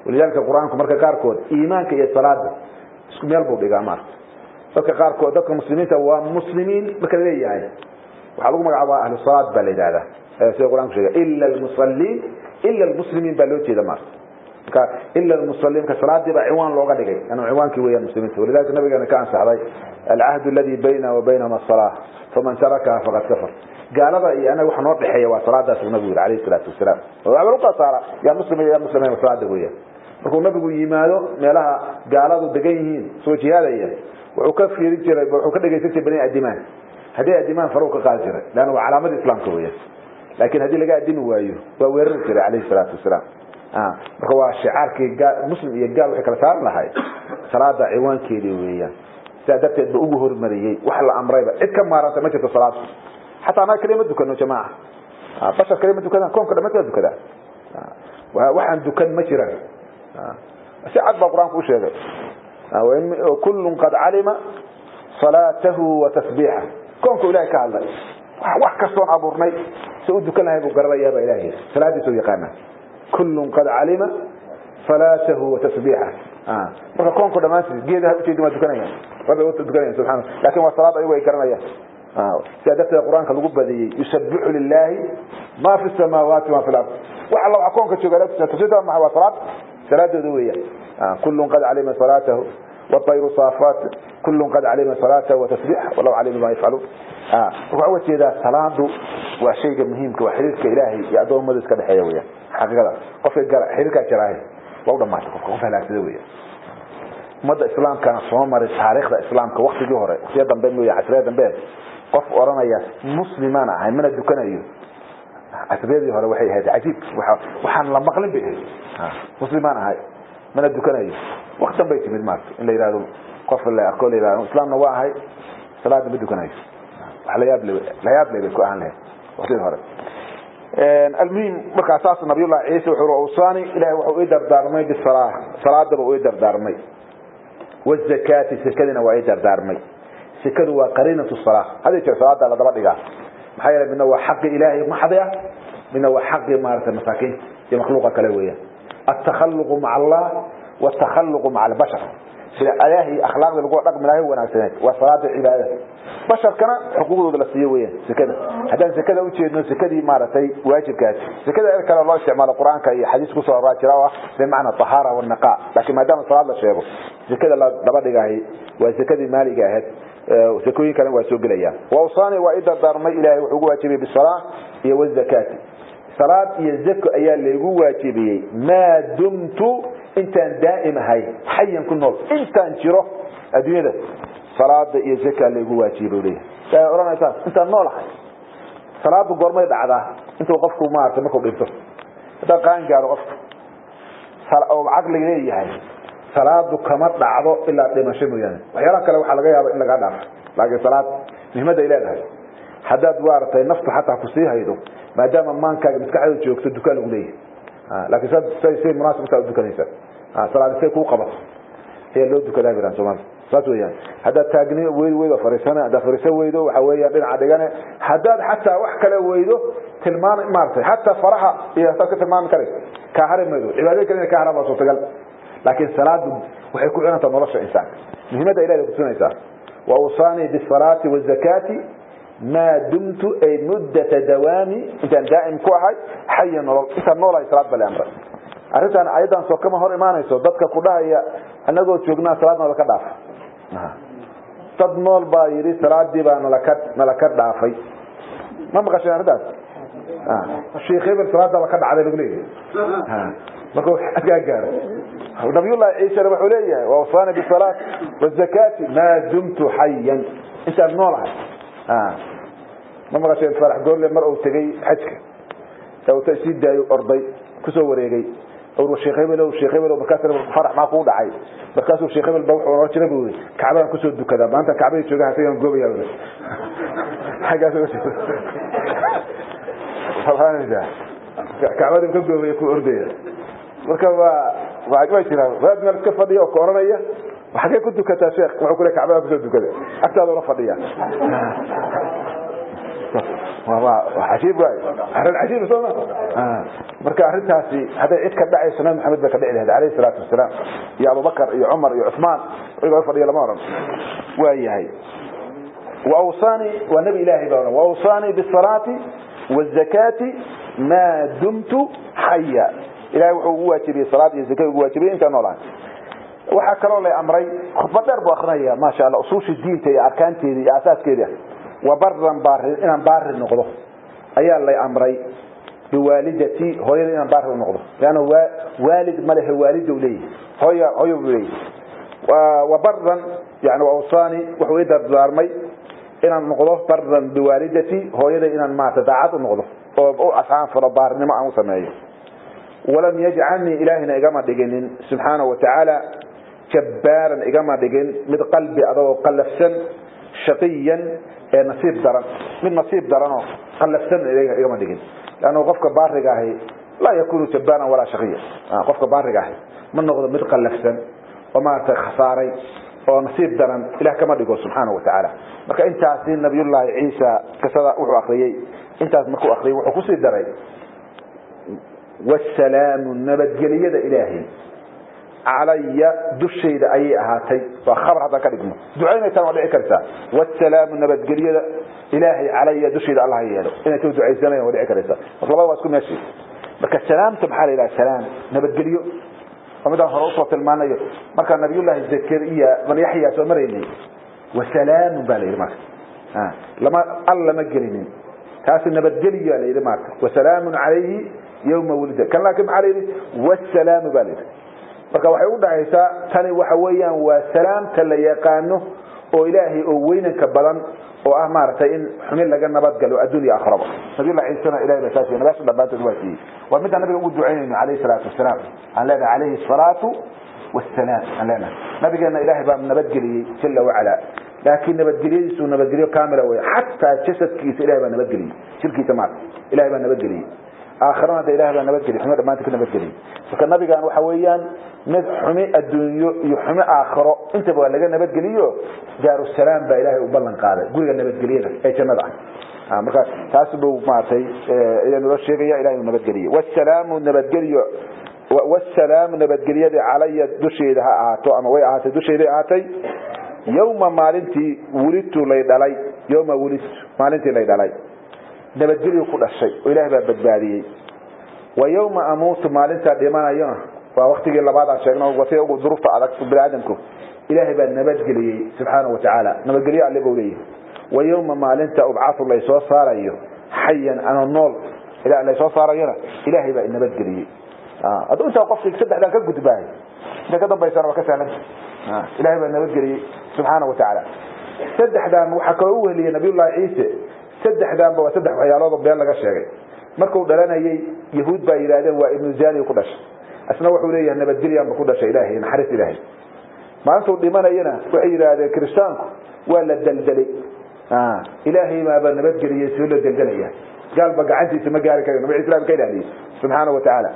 Walidaalika qur-aanku marka qaarkood iimaanka iyo salaada isku meel buu dhigaa maarta. Dadka qaarkood, dadka muslimiinta waa muslimiin marka laleeyahay waxaa lagu magacaabaa ahlu salaad baa la yidhahdaa, sida qur-aanku sheegay ila almusalliin, ila almuslimiin baa loo jeeda maarta. Marka ila almusalliin, marka salaadii baa ciwaan looga dhigay, anuu ciwaankii weeyaan muslimiinta. Walidaalika nabigeena ka ansaxday alcahdu aladi bayna wa baynahum asalaa faman tarakaha faqad kafar. Gaalada iyo anaga waxa noo dhexeeya waa salaadaas uu nabigu yiri calayhi salaatu wasalaam. Waxba lagu kala saara yaa muslim iyo yaa muslimeyn waa salaada weeyaan. Markuu nabigu yimaado meelaha gaaladu degan yihiin soo jihaadaya, Wuxuu ka fiirin jiray, wuxuu ka dhageysan jiray bani adimaan. Haddii adimaan faruq ka qaadi jiray, laana waa calaamada islaamka weeyaan. Laakiin haddii laga adimi waayo waa weerari jiray calayhi salaatu wasalaam. Marka waa shicaarkii muslim iyo gaal waxay kala saaran lahay salaada ciwaankeedii weeyaan. Sidaa darteed ba ugu hormariyey wax la amrayba, cid ka maaranta ma jirto salaad. Xataa annaga kaliya ma dukano jamaaca, bashar kaliya ma dukadaan, koonka dhammaantood waa dukadaa. Waxaan dukan ma jiraan, si cad baa qur-aanku u sheegay. Kullun qad calima salaatahu wa tasbiixah. Koonku ilahay ka hadlay, wax kastoon abuurnay si u dukan lahay buu garanayaa baa ilahay salaadiisa u yaqaana. Kullun qad calima salaatahu wa tasbiixah. Marka koonku dhammaantiis geedaha ujeedin waa dukanayaan, rabbi u dukanayaan subxana, lakin waa salaad ayagu ay garanayaan. Sidaa darteed qur-aanka lagu badiyey yusabixu lilahi ma fi samaawaati ma fi lard. Wax alla waxa koonka jooga tafsiirta maxay? Waa salaad, salaadooda weeyaan. Kullun qad calima salaatahu والطير صافات، كل قد علم صلاته وتسبيحه والله عليم بما يفعلون. Wuxuu uga jeedaa salaadu waa shayga muhiimka, waa xiriirka ilaahay iyo addoommada iska dhexeeya weeyaan. Xaqiiqada qofka xiriirkaa jaraahay waa u dhamaatay, qofka qof halaagsada weeyaan. Ummadda islaamkana soo maray taariikhda islaamka waqtigii hore, waqtiya dambe mooye, casriyada dambe, qof oranaya muslimaan ahay mana dukanayo, casriyadii hore waxay ahayd cajiib, waxaan la maqlin bay ahayd. Muslimaan ahay mana dukanayo, waqti dambay timid maarta in la yidhahdo qof la arko la yidhahdo islaamna waa ahay salaada ma dukanayo. Wax la yaab le, la yaab le bay ku ahaan lahayd waqtiyadii hore. Almuhim, markaa saas nabiyullahi ciise wuxuu awsaani, ilahay wuxuu ii dardaarmay bisalaa, salaadaba uu ii dardaarmay, wazakaati, sekadina waa ii dardaarmay. Sekadu waa qariinatu salaa, hadii jeer salaada la daba dhigaa, maxaa yeelay midna waa xaqi ilaahay maxdi ah, midna waa xaqi maaragtay masaakiinta iyo makhluuqa kale weeyaan. Altakhaluqu maca allah waltakhaluqu maca albashar, sida ilaahay akhlaaqda lagu dhaqmi lahay wanaagsaneed waa salaada cibaadada, basharkana xuquuqdooda la siiyo weeyaan sekada. Haddaan sekada u jeedno sekadii maaragtay waajibkaas, sekada er kale loo isticmaalo qur-aanka iyo xadiis kusoo aroora jira oo ah bimacna tahaara wanaqaa, laakiin maadaama salaad la sheego sekada la daba dhigahay waa sekadii maaliga ahayd, sekooyin kalena waa soo gelayaan. Wawsaani waa i dardaarmay ilaahay, wuxuu ugu waajibiyey bisalaa iyo wazakaati. Salaad iyo zako ayaa laygu waajibiyey maa dumtu, intaan daa'im ahay, xayan ku nool, intaan jiro adduunyada salaada iyo zaka laygu waajibiyey leeyahay. Ay oranaysaa intaan nool ahay. Salaadu goormay dhacdaa? Intuu qofku maaragtay markuu dhinto, haddaa qaan gaaro qofku oo caqliga leeyahay, salaadu kama dhacdo ilaa dhimasho mooyaane. Waxyaalaha kale waxaa laga yaaba in lagaa dhaafo, laakiin salaad muhiimadda ay leedahay haddaad waaragtay naftu xataa kusii haydo, maadaama maankaaga maskaxda joogto, dukaan lagu leeyahay. Laakiin say say munaasib intaa u dukanaysaa, salaad say kuu qabato ayaa loo dukadaa biraan Soomaalida, saas weeyaan. Haddaad taagni weydo weydo fariisane, haddaad fariiso weydo waxa weeyaan dhinaca dhigane, haddaad xataa wax kale weydo tilmaan maaragtay xataa faraha iyo hataad ka tilmaami karayso kaa hari maydo. Cibaadada kale inay kaa haraan waa suurtagal, laakiin salaadu waxay ku xirantaa nolosha insaanka, muhiimadda ilahay kutusinaysaa. Wa awsaanii bisalaati wazakaati maa dumtu, ay muddata dawaami, intaan daa'im ku ahay xaya nolol, intaan noolahay salaad baa la amray. Arrintan ayadan soo kama hor imaanayso dadka ku dhahaya anagoo joognaa salaad nala ka dhaaf. Dad nool baa yidhi salaadii baa nala ka dhaafay. Ma maqasheen arrintaas? Sheekh hebel salaada ba ka dhacday lagu leeyahay markuu xadkaa gaaro. Nabiyullahi ciisena wuxuu leeyahay wawsaani bisalaat wazakaati maa dumtu xayan, intaan noolahay. Ma maqasheen farax goorle mar uu tegey xajka ee uu sii daayo orday kusoo wareegay sheekh hebel, sheekh hebel, markaas farax maa kugu dhacay? Markaasuu sheekh hebel ba wuxuu oran jiray buu yidhi kacbadaan kusoo dukadaa, maanta kacbadii joogaha isagaan goobaya xaggaas kacbadii ka goobaya ku ordaya. Marka waa waa jiraan wadaad meel iska fadhiya oo ka oranaya xagee ku dukataa sheekh, wuxuu ku leeyahay kacbada kusoo dukada, agtaada ula fadhiya. Waa cajiib waay, arrin cajiib soo ma? Marka arrintaasi hadday cid ka dhacayso nabi maxamed bay ka dhici lahayd calayhi salaatu wasalaam, iyo abubakar iyo cumar iyo cuthmaan, iyagoo fadhiya lama oran. Waa yahay وأوصاني ونبي إلهي بأونا وأوصاني بالصلاة والزكاة ما دمت حيا. إلهي وحو واجبي صلاة الزكاة واجبي انت نولان. Waxaa kaloo lay amray, khudbad dheer buu akrinaya, maasha Allah, usuusha diinta iyo arkaanteeda iyo asaaskeeda. Wa baran baari, inaan baari noqdo ayaa lay amray, biwaalidatii, hooyada inaan baari u noqdo, leanna waalid ma lehe, waalida u leeyahay, hooya, hooyo buu leeyahay. Wa baran Yani awsaani wuxuu ii dardaarmay inaan noqdo baran biwaalidati, hooyaday inaan maarata daacad u noqdo oo u asxaan falo, baarnimo aan u sameeyo. Walam yajcalnii, ilaahina igama dhiginin subxaanahu watacaala jabbaaran, igama dhigin mid qalbi adagoo qallafsan, shaqiyan ee nasiib daran, mid nasiib daranoo qallafsan igama dhigin. Lannu qofka baariga ahi laa yakunu jabbaaran walaa shaqiya. Qofka baariga ahi ma noqdo mid qallafsan oo maaragtay khasaaray oo nasiib daran, ilah kama dhigo subxaanahu watacaala. Marka intaasi nabiyullaahi Ciisa qisada wuxuu akriyey, intaas markuu akriyey wuxuu kusii daray: wasalaamu, nabadgeliyada ilaahay, calaya, dushayda ayay ahaatay. Waa khabar haddaan ka dhigno, ducaynaysaan waa dhici kartaa. Wasalaamu, nabadgelyada ilaahay, calaya, dushayda Allah yeelo. Inay ta ducaysanayan waa dhici karaysaa. Marka labada waa isku meeshii. Marka salaamta maxaa la yidhaha? Salaam nabadgelyo waa midaan hore usoo tilmaanayo. Marka nabiyullaahi Zakariya man Yaxya soo maraynay, wasalaamun baa la yidhi. Marka lama al lama gelinin, taasi nabadgeliyaa la yidhi. Marka wasalaamun calayhi yawma wulida kan, laakiin maxaa la yidhi? Wasalaamu baa la yidhi. Marka waxay u dhacaysaa tani waxa weeyaan waa salaamta la yaqaano oo ilaahay oo weynanka badan oo ah maaragtay in xumin laga nabadgalo adduun iyo aakhiraba. Nabiyullahi Ciisana ilahay baa saas nabaasha dhammaantood waa siiyey. Waa midaan nabiga ugu ducaynayno calayhi salaatu wasalaam, aan leenahay calayhi asalaatu wassalaam aan leenahay. Nabigeena ilaahay baa nabadgeliyey jala wacala, laakiin nabadgelyadiisu nabadgelyo kaamila wey. Xataa jasadkiisa ilahay baa nabadgeliyey, jirkiisa maarta ilahay baa nabadgeliyey. Aakhirana de ilahay baa nabadgeliyey, xumo dhammaanta ka nabadgeliyey. Marka nabigan waxa weeyaan mid xumi adduunyo iyo xumi aakhiro intaba waa laga nabadgeliyo. Daarusalaam baa ilaahay u ballan qaaday, guriga nabadgelyada ee jannada ah. Marka taas buu maaragtay naloo sheegaya ilahay uu nabadgeliyey. Wasalaamu nabadgeliyo, wasalaamu nabadgelyada, calaya, dushayda ha ahaato, ama way ahaatay, dushayday ahaatay, yawma, maalintii, wulidtu, lay dhalay, yawma wulidtu, maalintii lay dhalay nabadgelyo ku dhashay oo ilahay baa badbaadiyey. Wa yawma amuutu, maalintaa dhimanayona, waa waktigii labaad aan sheegno, watiga ugu duruufta adag biniaadamku, ilaahay baa nabadgeliyey subxaanahu watacaala. Nabadgelyo alle buu leeyahay. Wa yawma, maalinta, ubcathu, laysoo saarayo, xayan, anoo nool laysoo saarayona, ilaahay baa nabadgeliyey. Hadduu intaa qofkii saddexdan ka gudbaahay, inta ka dambaysana waa ka sahlan. Ilahay baa nabadgeliyey subxaanahu watacaala. Saddexdan waxaa kaloo u weheliyey nabiyullahi Ciise. Saddexdanba waa saddex waxyaalood oo been laga sheegay. Markuu dhalanayay yahuud baa yidhahdeen waa ibnu zani ku dhashay, isna wuxuu leeyahay nabadgelyaanba ku dhashay ilaahay, naxariis ilaahay. Maalintuu dhimanayana waxay yidhaahdeen kiristaanku waa la deldelay. Ilaahay baaba nabadgeliyey, soo la deldelaya, gaalba gacantiisa ma gaari karayo. Nabi Islaam ka ilaaliyey subxaanahu watacaala.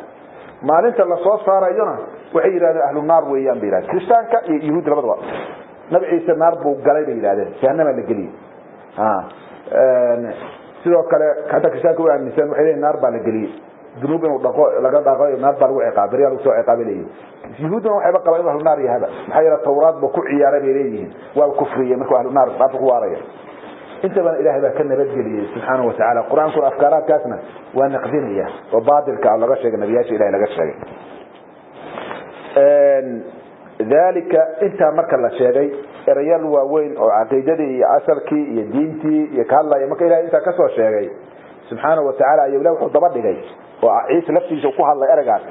Maalinta lasoo saarayona waxay yidhahdeen ahlu naar weeyaan bay yidhahdeen. Kiristaanka iyo yahuud labadaba nabi Ciise naar buu galay bay yidhahdeen, jahanama la geliyey. Sidoo kale hataa kiristaanka u aaminsan waxay leeyihin naar baa la geliyey, dunuub inuu dhaqo laga dhaqo, naar baa lagu ciqaabay, baryaa lagu soo ciqaabay leeyihin. Yahuudduna waxayba qabaan inuu ahlu naar yahaba, maxaa yeele tawraad buu ku ciyaaray bay leeyihiin, waa kufriyey, markuu ahlu naar naarta ku waaraya. Intabana ilaahay baa ka nabadgeliyey subxaanahu watacaala. Qur-aankuna afkaaraadkaasna waa naqdinaya oo baatilka laga sheegay nabiyaasha ilahay laga sheegay. Dalika intaa marka la sheegay, erayaal waaweyn oo caqiidadii iyo asalkii iyo diintii iyo ka hadlaya, marka ilahay intaa kasoo sheegay subxaanahu watacaala, ayaa ilahi wuxuu daba dhigay oo Ciise laftiisa ku hadlay ereygaas.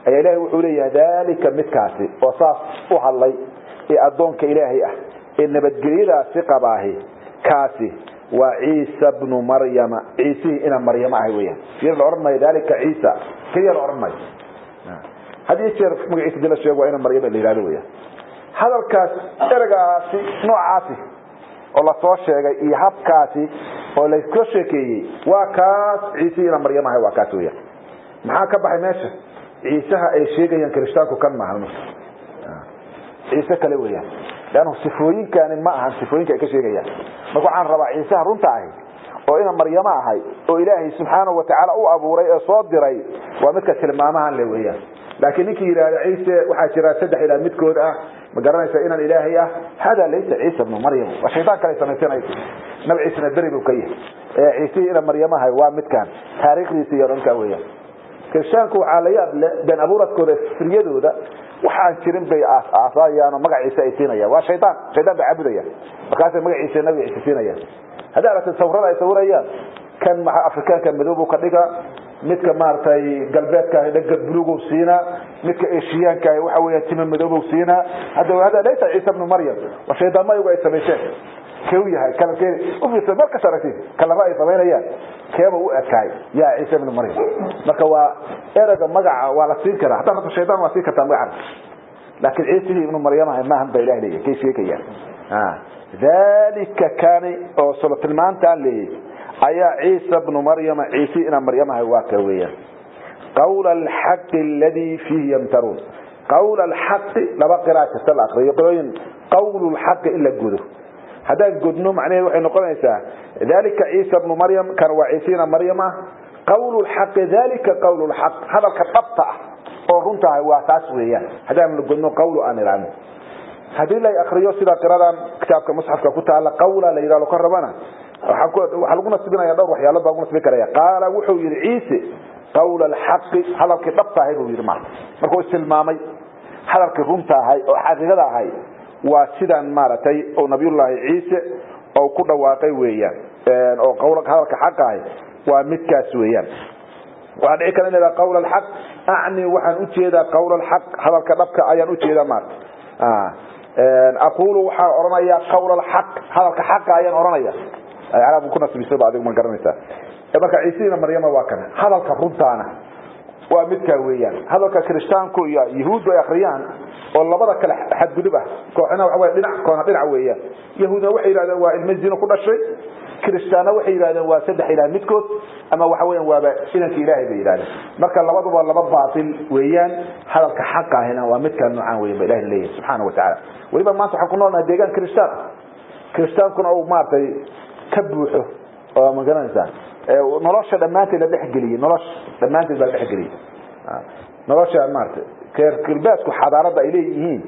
Ayaa ilahay wuxuu leeyahay: dalika, midkaasi oo saas u hadlay ee addoonka ilaahay ah ee nabadgelyadaasi qabaahi, kaasi waa Ciisa bnu Maryama, Ciisihii ina Maryamo ahay weyaan. Yar la odhan maayo dalika Ciisa keliya la odhan maayo. Had iyo jeer magaciisa dii la sheego waa ina Maryama la yihahdo weyaan. Hadalkaas, ereygaasi noocaasi oo lasoo sheegay iyo habkaasi oo laysoo sheekeeyey, waa kaas Ciisihii ina Maryamo ahay, waa kaas weyaan. Maxaa ka baxay meesha? Ciisaha ay sheegayaan kiristaanku kan maahan, marka ciise kale weyaan, leannu sifooyinkani ma ahan sifooyinka ay ka sheegayaan. Marka waxaan rabaa Ciisaha runta ahi oo ina Maryamo ahay oo ilaahay subxaanahu watacaala u abuuray ee soo diray waa midka tilmaamahan le weeyaan. Laakiin ninkii yidhahda Ciise waxaa jira saddex ilaah midkood ah, ma garanaysa, inaan ilaahay ah, hada laysa Ciisa bnu Maryam, waa shaydaan kale samaysanay. Nabi Ciisena beri buu ka yahay. Ee Ciisihii ina Maryamo ahay waa midkan taariikhdiisa iyo dhankaa weeyaan. Kiristaanku waxaa la yaab leh been abuuradkooda, firyadooda, waxaan jirin bay aas-aasayaan oo magaciisa ay siinayaan. Waa shaydaan, shaydaan bay caabudayaan, markaasay magaciisa nabi Ciise siinayaan. Haddii aragtay sawirada ay sawirayaan, kan maxa afrikaanka madow buu ka dhigaa. Midka maartay galbeedka ah dhaga buluug siina, midka eeshiyaanka ah waxa weeye tima madow siina. Hada laysa Ciisa ibn Maryam wa shaydaan ma iyagu ay sameeyeen kew yahay kala keen u fiirsan marka saragtid kala ay sameynayaan keeba u ekaay yaa Ciisa ibn Maryam. Marka waa erayga magaca waa la siin karaa, hataa rabto shaydaan waa siin kartaa magaca, laakiin Ciisa ibn Maryam ma ahan ba Ilaahay leeyahay kay sheegayaan. Dhalika kaani oo soo tilmaantaan leeyahay ayaa Ciisa ibn Maryam, Ciisa ibn Maryam waa ka weeyaan. Qawl al-haqq alladhi fihi yamtarun, qawl al-haqq laba qiraa'o kasta la aqriyo qirooyin qawl al-haqq illa gudo. Haddaan gudno macnaheedu waxay noqonaysaa dhalika Ciisa ibn Maryam kan waa Ciisa ibn Maryam. Qawl al-haqq dhalika qawl al-haqq, hadalka dhabta ah oo runta ah waa taas weeyaan. Haddaan gudno qawl aan ilaano, haddii la aqriyo sida qiradan kitaabka musxafka ku taala qawla la yiraahdo ka rabana, waxa lagu nasbinayaa dhowr waxyaalo baa lagu nasbin karaya. Qaala wuxuu yiri Ciise qawl al-haqq, hadalkii dhabta ahay buu yiri. Markuu istilmaamay hadalkii runta ahay oo xaqiiqada ahay waa sidaan maaragtay oo nabiyullaahi Ciise oo ku dhawaaqay weeyaan, oo qowlka hadalka xaq ahay waa midkaas weeyaan. Waxaa dhici kara in la qawl al-haqq acni, waxaan u jeedaa qawl al-haqq hadalka dhabka ayaan u jeedaa maaragtay. Aqulu waxaan oranayaa qawl al-haqq, hadalka xaqa ayaan oranaya. Ay ku nasbisay adigu ma garanaysaa. Marka Ciise ibn Maryam waa kan hadalka runtaana waa midka weeyaan. Hadalka Kiristaanku iyo Yahuuddu ay akhriyaan oo labada kale xadgudub ah, kooxna waxa weeye dhinac, kooxna dhinac weeyaan. Yahuudna waxay yiraahdeen waa ilmo zino ku dhashay, Kiristaanna waxay yiraahdeen waa saddex ilaah midkood, ama waxa weeyaan waaba inanka Ilaahay bay yiraahdeen. Marka labaduba laba baatil weeyaan. Hadalka xaqa ahina waa midka noocan weeyaan ba Ilaahay leeyahay subxaanahu wa ta'ala. Waliba maanta waxaan ku noolnahay deegaan Kiristaan, Kiristaankuna uu maartay ka buuxo oo ma garanaysaa nolosha dhammaanteed la dhexgeliyay, nolosha dhammaanteed baa la dhexgeliyay nolosha maartay. Galbeedku xadaaradda ay leeyihiin,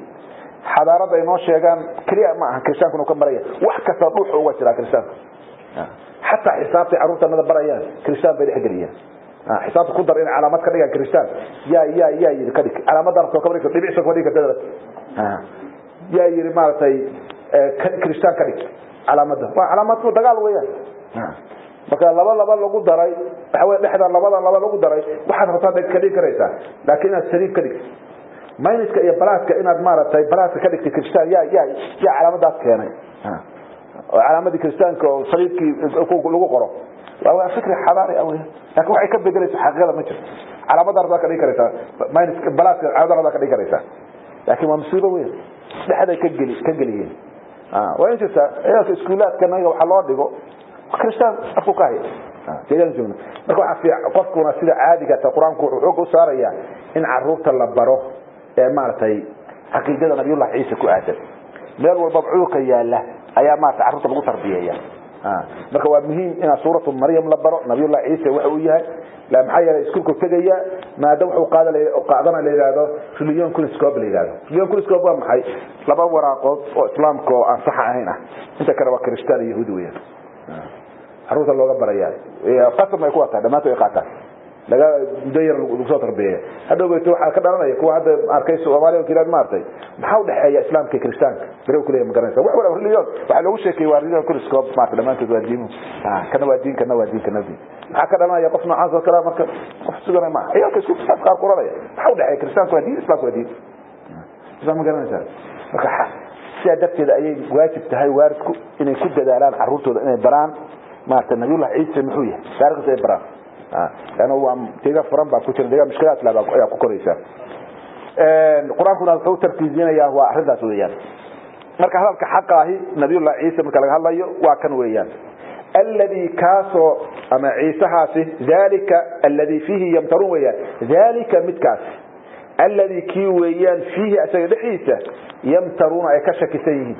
xadaaradda ay noo sheegaan kaliya ma aha kiristaankuna ka maraya, wax kasta dhuuxa uga jiraa kiristaanku. Xataa xisaabtay carruurtanada barayaan kiristaan bay dhexgeliyaan. Xisaabta ku dar in calaamad ka dhigaan kiristaan, yaa yaa yaa yiri ka dhig calaamadda rabto ka dhig, dhibic soo ka dhig dadad, yaa yiri maartay kiristaan ka dhig calaamadda, waa calaamad dagaal weeyaan. Marka laba laba lagu daray waxa weeye dhexda labada laba lagu daray waxaad rabtaa ka dhigi karaysaa, laakiin inaad saliib ka dhigto minuska iyo balaaska, inaad maaragtay balaaska ka dhigtay kiristaan, yaa yaa yaa calaamadaas keenay oo calaamadii kiristaanka oo saliibkii lagu qoro waa fikri xadaari ah weeyaan. Laakiin waxay ka bedelayso xaqiiqada ma jirto. Calaamadda rabtaa ka dhigi karaysaa minuska balaaska, calaamadda rabtaa ka dhigi karaysaa, laakiin waa musiibo weyn dhexday ka geli ka geliyeen. Waa in jirta ciyaalka iskuulaadka naga waxa loo dhigo kiristaan afku ka haya deegaan joogno. Marka waxa fiican qofkuna sida caadiga ta Quraanku wuxuu xoog u saarayaa in carruurta la baro ee maartay xaqiiqada nabiyullaahi Ciise ku aadan. Meel walba cudurka yaala ayaa maartay carruurta lagu tarbiyeeyaa. Marka waa muhiim in suuratu Maryam la baro nabiyullaahi Ciise waxa uu yahay. La maxaa yeelay iskuulka tagaya maadaama wuxuu qaadana la yiraahdo religion kuliscope la yiraahdo. Religion kuliscope waa maxay? Laba waraaqood oo islaamka oo aan sax ahayn ah, inta kale waa kiristaan iyo yahuudi weeyaan. Carruurta looga barayaa qasab ay ku wataa dhamaantood ay qaataan laga muddo yar lagu soo tarbiyeeya. Hadhow bayto waxaa ka dhalanaya kuwa hadda arkay Soomaaliya oo kiraad maartay maxaa u dhaxeeya islaamka iyo kiristaanka bari uu kuleeyahay ma garanaysa wax wala religion. Waxaa loogu sheekay waa religion kuliscope maartay dhamaantood waa diimu, kana waa diin, kana waa diin, kana diin. Maxaa ka dhalanaya qof noocaas oo kale? Marka qof suganay ma ciyaalka isku qaar qoranaya maxaa u dhaxeeya kiristaanku waa diin, islaamku waa diin, isla ma garanaysaa. Marka sidaa darteed ayay waajib tahay waalidku inay ku dadaalaan carruurtooda inay baraan maartay nabiyullaahi Ciise muxuu yahay, taariikhdiisa ay baraan. Laana waa deegaan furan baa ku jira, deegaan mushkilaad leh baa ayaa ku koraysa. Qur-aankuna wuxuu tarkiisinayaa waa arrintaas weeyaan. Marka hadalka xaqa ahi nabiyullaahi Ciise marka laga hadlayo waa kan weeyaan, alladii kaasoo ama ciisahaasi dhalika alladii fiihi yamtaruun weeyaan. Dhalika midkaas alladii kii weeyaan fiihi asaga dhexdiisa yamtaruuna ay ka shakisan yihiin.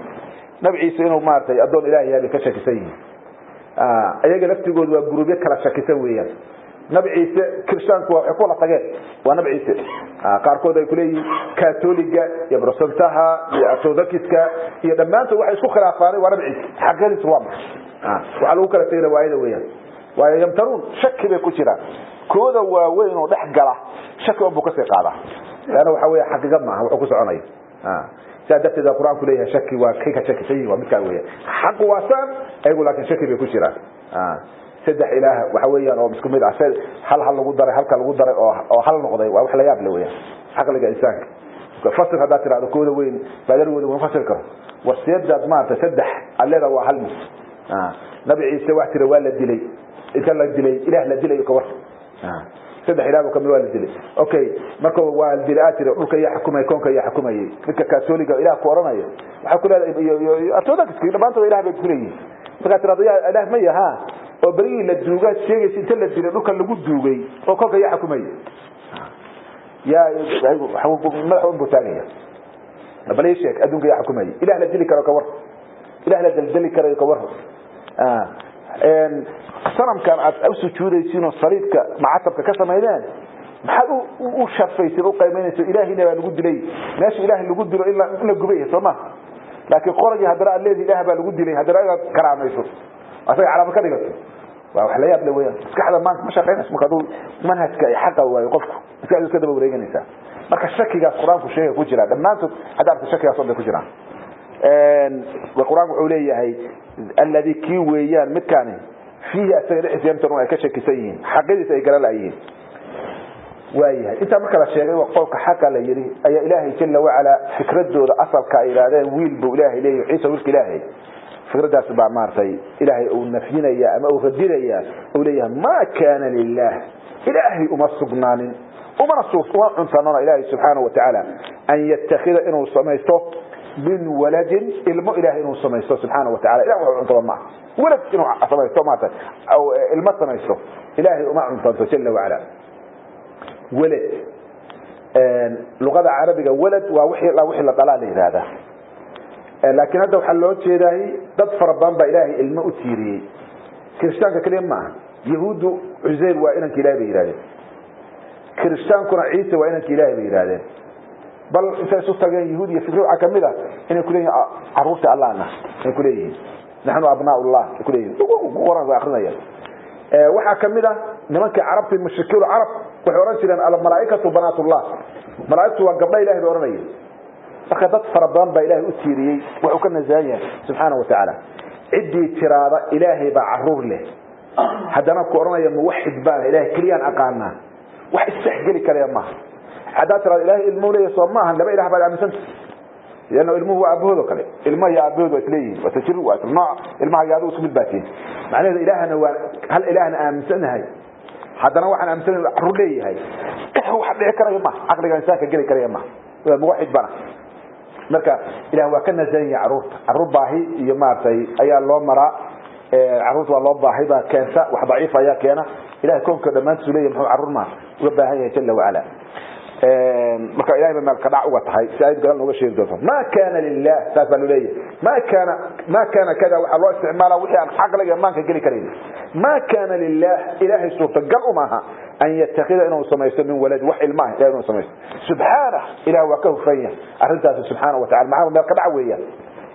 Nabi Ciise inuu maartay addoon Ilaahay yahay bay ka shakisan yihiin. Ayaga laftigoodu waa guruubyo kala shakisan weeyaan. Nabi Ciise kiristaanku waxay ku wada tageen waa nabi Ciise. Qaarkood ay ku leeyihiin katoliga iyo protestantaha iyo orthodoxiska iyo dhammaantood waxay isku khilaafaanay waa nabi Ciise xaqiiqadiisu waa maxay. Waxaa lagu kala tegay waayada weeyaan, waayo yamtaruun shaki bay ku jiraan. Kooda waaweyn oo dhex gala shaki un buu kasii qaadaa, laanna waxa weeye xaqiiqa maaha wuxuu ku soconaya. Sidaa darteed baa Qur-aanku leeyahay shaki waa kay ka shakisan yihin waa midkaa weeyaan. Xaqu waa saan ayagu, laakiin shaki bay ku jiraan. Saddex ilaah waxa weeyaan oo isku mid ah, hal hal lagu daray, halka lagu daray oo hal noqday, waa wax la yaab leh weeyaan caqliga insaanka. Fasir haddaad tiraahdo kooda weyn baadarwooda ma fasir karo. Wasiyadaad maanta saddex alleeda waa hal mid. Nabi Ciise wax tira waa la dilay, inta la dilay ilaah la dilay ka war saddex ilaah kamid waa la dilay. Okay, marka waa la dilay tira dhulka yaa xukumay, koonka yaa xukumayay. Midka kaatooliga ilaah ku oranayo waxa ku leedahay iyo orthodox dhamaantood ilaah bay ku leeyihiin. Marka tirado yaa ilaah ma yaha oo berigii la duuga sheegaysa inta la dilay dhulka lagu duugay oo koonka yaa xukumayay, yaa madaxa un buu taagaya. Bal ii sheeg adduunka yaa xukumayay, ilaah la dili karo ka war, ilaah la daldali karayo ka war. Sanamkan aad u sujuudaysiin oo saliibka macatabka ka samaydeen maxaad u sharfaysin, u qiimaynayso? Ilaahina baa lagu dilay meesha ilaahay lagu dilo in la gubay soo ma, laakiin qoragii haddana aad leedihi ilaah baa lagu dilay, haddana inaad karaamayso asaga calaamad ka dhigato waa wax la yaab le weeyaan. Maskaxda maanta ma shaqaynayso marka aduu manhajka iyo xaqa waayo qofku maskaxdu iska daba wareeganaysaa. Marka shakigaas qur-aanku sheegay ku jira dhammaantood hadda aragto shakigaas oo bay ku jiraan. Qur-aanku wuxuu leeyahay alladii kii weeyaan midkaani fiihi asaga dhexdiisa yamtarun ay ka shakisan yihiin, xaqidiisa ay garan la'yihiin. Waayahay, intaa marka la sheegay waa qowlka xaqa la yidhi ayaa ilaahay jalla wacala fikradooda asalka ay yidhaahdeen wiil buu ilaahay leeyahay, Ciise wiilka ilaahay, fikradaas baa maartay ilaahay uu nafyinaya ama uu radinaya, uu leeyahay maa kaana lilah, ilaahay uma sugnaanin umana uma cuntanona ilaahay subxaanahu watacaala an yattakhida inuu samaysto min waladin ilmo, ilaahay inuu samaysto subxaanahu watacala. Ilah wuxuu cuntaba maaha walad inuu samaysto maartay aw ilmo samaysto, ilaahay uma cuntanto jalla wacala. Walad luqada carabiga walad waa wixii la dhalaa la yidhaahdaa, laakiin hadda waxaa loo jeedaay dad fara badan baa ilaahay ilmo u tiiriyey. Kirishtaanka keliya maaha, yahuuddu Cuseyr waa inanka ilahay bay yidhahdeen, kiristaankuna Ciise waa inanka ilaahay bay yidhahdeen. Bal intay isu tageen yahuud iyo fikri waxaa kamid ah inay kuleeyihin caruurta allahna ay kuleeyihiin, naxnu abnaa ullah ay kuleeyihin, qur-aanka akrinaya. Waxaa kamid ah nimankii carabtii mushrikiin carab waxay oran jireen almalaaikatu banaatullah, malaaigtu waa gabdha ilahay bay oranayeen. Marka dad fara badan baa ilaahay u tiiriyey wuxuu ka nasahan yahay subxaana wa tacaala. Ciddii tiraada ilaahay baa caruur leh haddana ku oranaya muwaxid baan ilaahay keliyaan aqaanaa, wax isdhexgeli karaya maaha. Haddaad tiraado ilaahay ilmuhu leeyahay soo maahan, laba ilaah baad aaminsanta, lianna ilmuhu waa aabahood oo kale, ilmaha iyo aabahood waa isleeyihiin, waa isla jir, waa isla nooc, ilmaha iyo adigu isku mid baa tihiin. Macnaheedu ilaahna waa hal ilaahna aaminsanahay, haddana waxaan aaminsanahay caruur leeyahay, wax dhici karaya maaha, caqliga insaanka geli karaya maaha, waa muwaxid bana. Marka ilaah waa ka nasahan yahay caruurta, caruur baahi iyo maaragtay ayaa loo maraa, caruurta waa loo baahi baa keenta, wax daciif ayaa keena. Ilahay koonka dhammaantiisu leeyahay muxuu caruur maa uga baahan yahay jalla wacala. Marka ilahay bay meel ka dhac uga tahay si ayad gadan nooga sheegi doonto. Ma kaana lilah saas baa loo leeyahay, ma kaana kada waxaa loo isticmaalaa wixii aan caqliga maanka geli karayn. Ma kaana lilah ilaahay suurtagal umaaha an yattakhida inuu samaysto min walad wax ilma ah ilahay inuu samaysto subxaanah, ilaah waa ka hufan yahay arrintaasi subxaana wa tacala. Maxaa meel ka dhac weeyaan,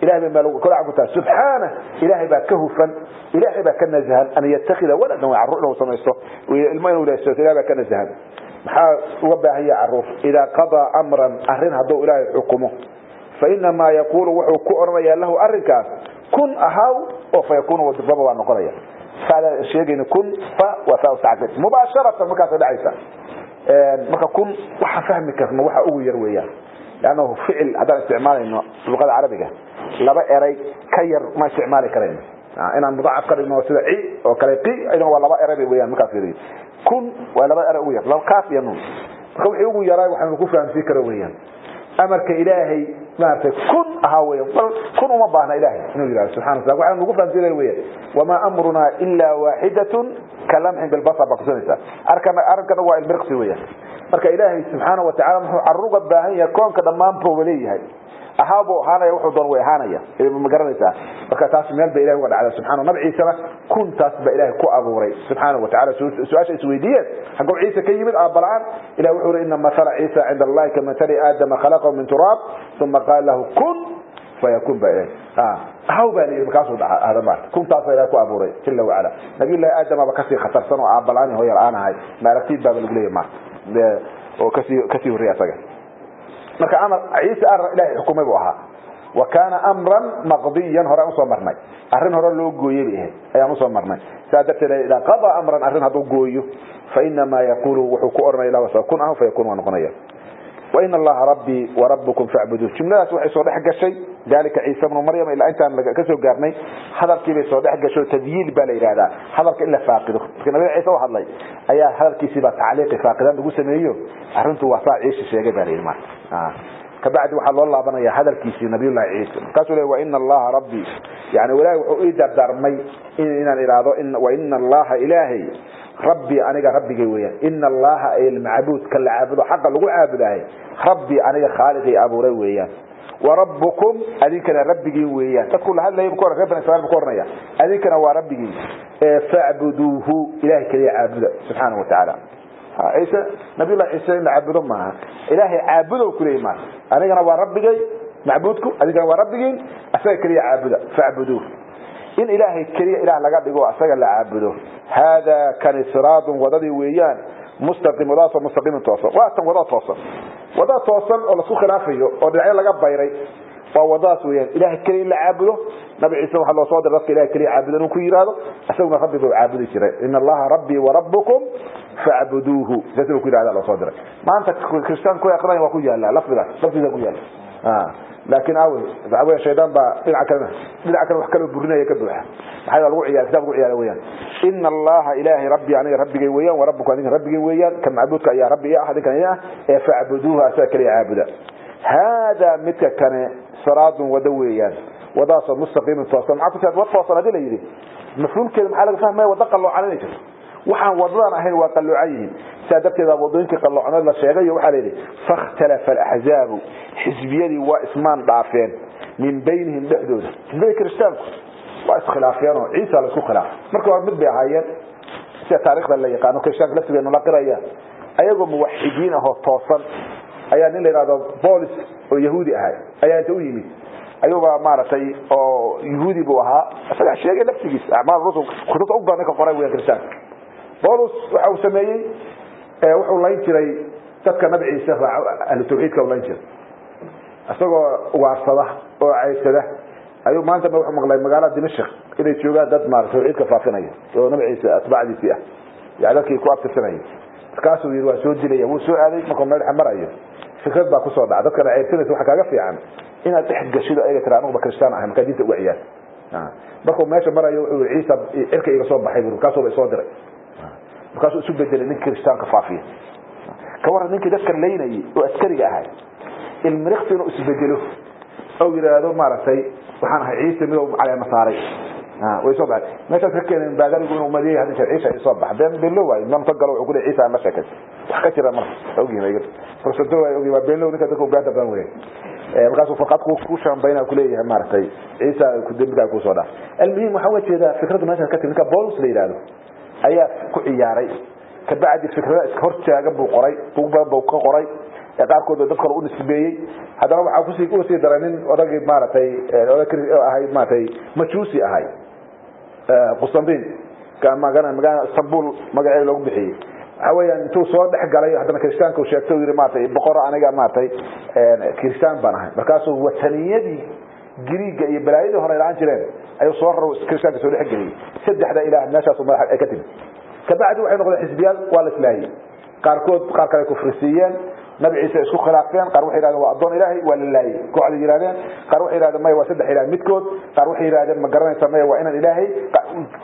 ilahay bay meel ka dhac ku tahay subxaanah, ilaahay baa ka hufan, ilaahay baa ka nasahan an yattakhida waladan waa carruur inuu samaysto ilmo inuu leeyahay, ilahay baa ka nasahan. Maxaa uga baahan yahay carruur? Idaa qadaa amran arrin hadduu ilaahay xukumo fa inamaa yaquulu wuxuu ku oranayaa lahu arrinkaas kun ahaw oo fayakunu wadibaba waa noqonaya. Faada sheegayna kun fa waa fa tacqib mubaasharatan markaas dhacaysa. Marka kun waxa fahmi karna waxa ugu yar weeyaan, laannahu ficil haddaan isticmaalayno luqada carabiga laba eray ka yar ma isticmaali karayno, inaan mudacaf ka dhigno sida ci oo kale qi ayadana waa laba eray bay weeyaan. Markaas fiiriyo kun waa laba eray ugu yar, laba kaaf iyo nuun. Marka wixii ugu yaraa waxaanu ku fahamsiin karo weeyaan amarka ilaahay maartay kun ahaa weeyaan. Bal kun uma baahna ilaahay inuu yidhahdo subxana wa taala, waxaanu ugu fahamsiinaya weeyaan wamaa amrunaa ilaa waaxidatun kalamxin bilbasar baa kusanaysaa. Arrinkana waa ilbiriqsi weeyaan. Marka ilaahay subxaana wa tacala muxuu carruur uga baahan yahay koonka dhammaan buu leeyahay, ahaa buu ahaanaya wuxuu doon way ahaanaya, ma garanaysaa. Marka taas meel bay ilahay uga dhacday subxana. Nabi Ciisena kuntaas baa ilaahay ku abuuray subxaana wa tacala. Su-aasha isweydiiyeen xagguu Ciise ka yimid aabba-la-aan, ilahi wuxuu yidhi ina mathala Ciisa cinda allahi kamathali aadama khalaqahu min turaab uma qaala lahu kun fayakun baa ilahay haw baa layidhi markaasuu dhaca aadam maarta kuntaas baa ilahay ku abuuray jalla wacala. Nabiyullahi aadamaba kasii khatarsan oo aabba-la-aan iyo hooyo la-aan ahay, ma aragtid baaba lagu leeyahay maarta oo kasii horreeyay asaga. Marka amar Ciise ar ilaahay xukumay buu ahaa, Wa kaana amran maqdiyan, hore aan usoo marnay, arrin hore loo gooyey bay ahayd, ayaan usoo marnay. Saa darteed idaa qadaa amran, arrin hadduu gooyo, fainamaa yaquulu, wuxuu ku odhanaya lahu kun ah fayakun, waa noqonaya. Wain allaha rabbii warabbukum facbuduuh. Jumladaas waxay soo dhex gashay dalika Ciisa bnu Maryam ilaa intaan ka soo gaarnay hadalkii bay soo dhex gasho. Tadyiil baa la yidhahdaa, hadalka in la faaqido. Marka Nabiga Ciise u hadlay ayaa hadalkiisii baa tacliiqi faaqidan lagu sameeyo. Arrintu waa saa Ciise sheegay baa la yidhi. Marka kabacdi waxaa loo laabanaya hadalkiisii Nabiyullahi Ciise. Markaasuu leey waina allaha rabbii, yani Ilaahay wuxuu ii dardaarmay inaan idhaahdo waina allaha, Ilaahay, rabbii, aniga rabbigay weeyaan. Ina allaha ay almacbuud, ka la caabudo, xaqa lagu caabudahay, rabbii, aniga khaaliqii abuuray weeyaan, warabbukum, adinkana rabbigiin weeyaan. Dadku la hadlaya ku reer Bani Israa'iil ku oranaya adinkana waa rabbigiin, ee facbuduuhu, Ilaahay kaliya caabuda subxaanahu wa tacaala. Ciise, Nabiyullahi Ciise in la caabudo maaha, Ilaahay caabudow kuleeyahy maaha. Anigana waa rabbigay macbuudku, adinkana waa rabbigiin, asaga kaliya caabuda. Facbuduuh, in Ilaahay keliya ilaah laga dhigo, asaga la caabudo. Haadaa kani siraadun, wadadii weeyaan, mustaqim, wadadaasoo mustaqiimin, toosan. Waa tan wadada toosan, wadada toosan oo lasku khilaafayo oo dhinacyo laga bayray waa wadadaas weeyaan, Ilahay keliya in la caabudo. Nabi Ciise waxaa loo soo diray dadka Ilahay keliya caabudo inuu ku yidhaahdo, isaguna rabbi buu caabudi jiray. Ina allaha rabbii warabbukum facbuduuhu, saas inuu ku yidhahda loo soo diray. Maanta kristaan ku aqrinaya waa ku yaala lafdigaas, lafdiga ku yaala, laakiin awe waxa weya shaydaan baa dhinaca kalena, dhinaca kale wax kaloo burinaya ka buuxa. Maxaa lagu ciyaara? Kitaab lagu ciyaara weeyaan. Ina allaha, Ilaahay, rabbi, aniga rabbigay weeyaan, warabbukum, adinka rabbigay weeyaan. Ka macbuudka ayaa rabbi ah, adinkan ah, ee facbuduuha, asaga kaliya caabuda. Haadaa midka kane siraadun, wado weeyaan, wadadaasoo mustaqiimin, toosan. Maxaa ku tiraa wad toosan hadii la yidhi? Mafhuumkeeda maxaa laga fahmaya? Wada qalloocan inay jirto, waxaan wadadan ahayn waa qalloocan yihiin. Saa darteeda wadooyinkii qalloocneed la sheegayo waxaa la yidhi fakhtalafa alaxzaabu, xisbiyadii waa ismaan dhaafeen, min baynihim, dhexdooda. Xisbiyadii kiristaanku waa iskhilaafeenoo Ciisa la isku khilaafay. Marka hore mid bay ahaayeen, sida taariikhda la yaqaano, kiristaanka laftigeenu la qiraya, ayagoo muwaxidiin ahoo toosan ayaa nin la yidhahdo Bolis oo yahuudi ahay ayaa inta u yimid, ayuuba maaragtay oo yahuudi buu ahaa, isagaa sheegay laftigiis acmaal rusul kutubta u badan ninka qoray weeyaan kiristaanka. Bolos waxa uu sameeyey, wuxuu layn jiray dadka Nabi Ciise raaco, ahlu tawxiidka uu layn jiray, isagoo ugaarsada oo caydsada. Ayuu maanta wuxuu maqlay magaalada Dimashq inay joogaan dad maaragtay tawxiidka faafinaya oo Nabi Ciise atbaacdiisii ah, yani dadkii ku abtirsanayay. Markaasuu yidhi waa soo dilaya. Wuu soo aaday. Markuu meel dhexe marayo fikrad baa kusoo dhaca: dadkana ceyrsanaysa waxa kaaga fiican inaad dhex gashido ayaga, tira anuguba kristaan ahay, markaa diinta uga ciyaar. Markuu meesha marayo wuxuu yidhi Ciisa cirka iga soo baxay buu, markaasuuba isoo diray. Markaasuu isu bedelay nin kiristaanka faafiya. Ka warran ninkii dadka laynayay oo askariga ahay ilmiriqti inuu isbedelo oo yidhaahdo maaragtay waxaan ahay Ciise midow caleema saaray, way soo baxay. Meeshaas ka keeneen baadarigu inuu madeeyay hadda jeer Ciise ay soo bax been beenlo waay. Imaam ka galo wuxuu ku leeyahay Ciise aan la sheekaysan, wax ka jira marka ogyihiin ayaga fursado way ogyihiin, waa beenlo ninka dadka ugaanta badan weeye. Markaasuu farqad ku shambayna ku leeyahay maaragtay Ciise ku dembigaa ku soo dhaaf. Almuhim waxaa uga jeedaa fikraddu meeshaas ka timid, ninka Bolos la yidhaahdo ayaa ku ciyaaray. Kabacdi fikrada iska hortaagan buu qoray, buug badan buu ka qoray, qaarkood dad kale u nisbeeyey. Haddana waxaa kusii uga sii daray nin odagii maaragtay odag ahay maaragtay majuusi ahay, Qustantin, magaalada Istanbul magaceeda loogu bixiyey. Waxa weeyaan intuu soo dhex galay haddana kiristaanka uu sheegtay, uu yidhi maaragtay boqor aniga maaragtay kiristaan baan ahay. Markaasuu wataniyadii Giriiga iyo balaayadii hore la-aan jireen ayuu soo raro, kiristaanka soo dhex geliyey saddexda ilaah. Meeshaasu madaxa ay ka timid. Kabacdi waxay noqdeen xisbiyaal, waa la islaahiyey, qaarkood qaar kale kufrisiiyeen, Nabi Ciise isku khilaafeen. Qaar waxay yidhahdeen waa addoon Ilaahay, waa la laayey kooxda yidhahdeen. Qaar waxay yidhahdeen maya, waa saddex ilaah midkood. Qaar waxay yidhahdeen ma garanaysa, maya, waa inaan Ilaahay.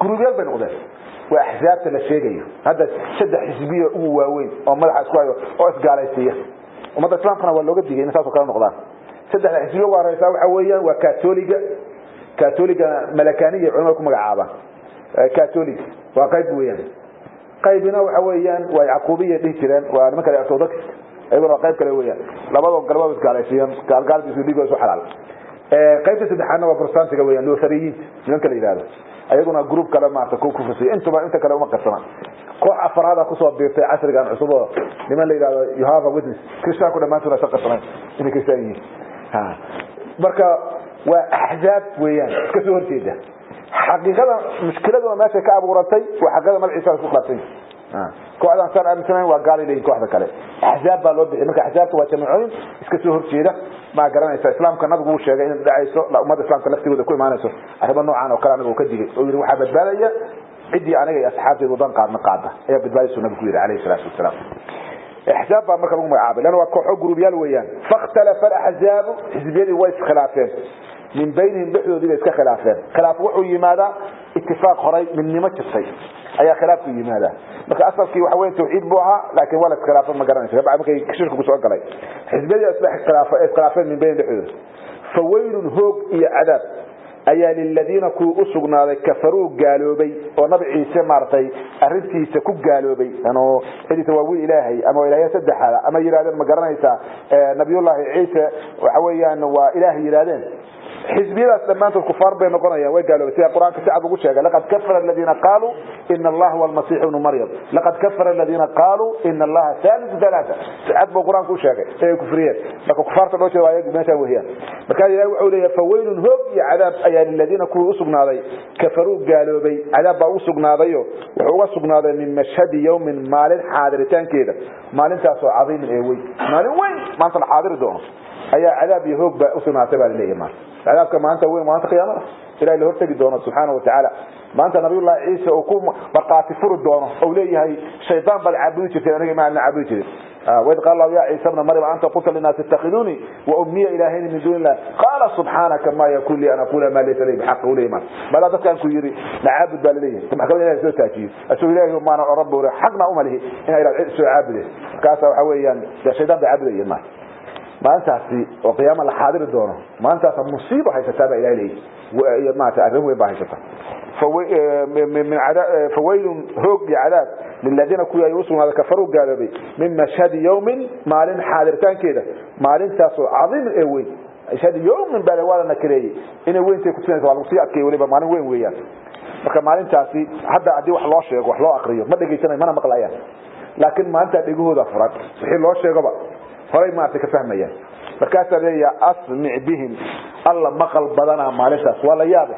Guruubyaal bay noqdeen. Waa axsaabta la sheegayo hadda, saddex xisbiya ugu waaweyn oo madaxa isku hayo oo isgaalaysiiya. Ummadda islaamkana waa looga digay in saasoo kale noqdaan. Saddexda xisbiya ugu horeysa waxa weeyaan waa katoliga, katoliga malakaniya culimada ku magacaabaan, katolig waa qayb weeyaan. Qaybina waxa weeyaan waa yacquubiya dhihi jireen, waa nimanka orthodox, iyaguna waa qayb kale weeyaan. Labadoo galababa isgaalaysiiyaan, gaalgaalba isu dhigo isu xalaal. Qaybta saddexaadna waa protestantiga weeyaan, lutheriyiinta nimanka la yidhahdo, ayaguna group kale maarata ku kufrisiya. Intuba inta kale uma qarsana. Koox afraada kusoo biirtay casrigan cusub oo niman la yidhahdo Jehovah Witness. Kiristaanku dhammaantood aysan qarsanayn inay kiristaan yihiin. Marka waa axzaab weeyaan iska soo horjeeda. Xaqiiqada mushkiladuna meeshay ka abuurantay waa xaqiiqada Nabi Ciisa isku khilaafsan yihin. Kooxdan saan aaminsanayn waa gaal leeyihin kooxda kale. Axzaab baa loo bixiyay. Marka axzaabta waa jamacooyin iska soo horjeeda, ma garanaysa. Islaamka nabigu uu sheegay in dhacayso ummadda islaamka laftigooda ku imaanayso arrimo noocan oo kale. Aniga uu ka digay oo yidhi waxaa badbaadaya ciddii aniga iyo asxaabteedu wadan qaadna qaada ayaa badbaadaysu nabigu ku yidhi calayhi salaatu wasalaam. Axzaab baa marka lagu magacaabay lan waa kooxo guruubyaal weeyaan. Fakhtalafa alaxzaabu, xisbiyadii way iskhilaafeen, min baynihim dhexdoodii bay iska khilaafeen. Khilaaf wuxuu yimaadaa itifaaq horay midnimo jirtay ayaa khilaafku yimaadaa. Marka asalkii waxa weeye tawxiid buu ahaa, laakiin waa la iskhilaafay, ma garanaysa, kabacdi markay shirkigu soo galay xisbiyadii iskhilaafeen min bayn dhexdooda. Fawaylun, hoog iyo cadaab ayaa liladiina kuwii u sugnaaday kafaruu gaaloobay oo nabi Ciise maaragtay arrintiisa ku gaaloobay, anoo cidiisa waa wiil ilaahay ama waa ilaahya saddexaada ama yidhahdeen, ma garanaysaa, nabiyullaahi Ciise waxa weeyaan waa ilaah yidhahdeen. Xisbiyadaas dhammaantood kufaar bay noqonayaan, way gaaloobay, sida Qur-aanka si cad ugu sheegay: laqad kafara aladiina qaaluu ina allaha huwa almasiixu ibnu Maryam, laqad kafara aladiina qaaluu ina allaha thalithu thalaatha. Si cad buu Qur-aanku u sheegay inay kufriyeen. Marka kufaarta loo jeeda waa ayagu meeshaan weeyaan. Marka Ilahi wuxuu leeyahay fawaylun, hoog iyo cadaab ayaa liladiina kuwii u sugnaaday kafaruu gaaloobay. Cadaab baa ugu sugnaadayo wuxuu uga sugnaaday min mashhadi yawmin, maalin xaadiritaankeeda, maalintaasoo cadiimin ee weyn, maalin weyn maanta la xaadiri doono ayaa cadaab iyo hoog baa usugnaatay baa laleeyahay. Maanta cadaabka maanta weyn, maanta qiyaamada ilahay la hortegi doono subxaana watacaala, maanta nabiyullahi Ciise uu ku markhaati furi doono ou leeyahay shaydaan baad caabudi jirteen, aniga ma aadna caabudi jirin. وإذ قال الله يا عيسى ابن مريم أنت قلت للناس اتخذوني وأمي إلهين من دون الله قال سبحانك ما يكون لي أن أقول ما ليس لي بحق. ولي ما بلا dadka aan ku yiri nacaabud baa laleeyahay, maxkamada ilahay soo taajiyey asoo ilaahay maana rabbi xaqna uma lihi inay ilahay soo caabude. Markaasa waxa weeyaan dee shaydaan bay caabudayeen. Maanta maalintaasi oo qiyaama la xaadiri doono, maalintaas musiibo haysataa baa ilahay leeyahy, maarata arrin weyn baa haysata. Fawaylun, hoog iyo cadaab liladiina kuwii ay usugnaaday kafaruu gaaloobay min mashhadi yawmin, maalin xaadiritaankeeda, maalintaasoo cadiimin ee weyn. Mashhadi yawmin baa waa la nakireeyey, inay weyntay kutusinaysa, waa lagu sii adkeeyey weliba, maalin weyn weeyaan. Marka maalintaasi hadda haddii wax loo sheego, wax loo akriyo, ma dhegaysanayo mana maqlayaan, laakiin maalintaa dhegahooda furan, wixii loo sheegoba horay maaragtay ka fahmayaan. Markaasaa leeyaha asmic bihim, alla maqal badanaa maalintaas, waa la yaabe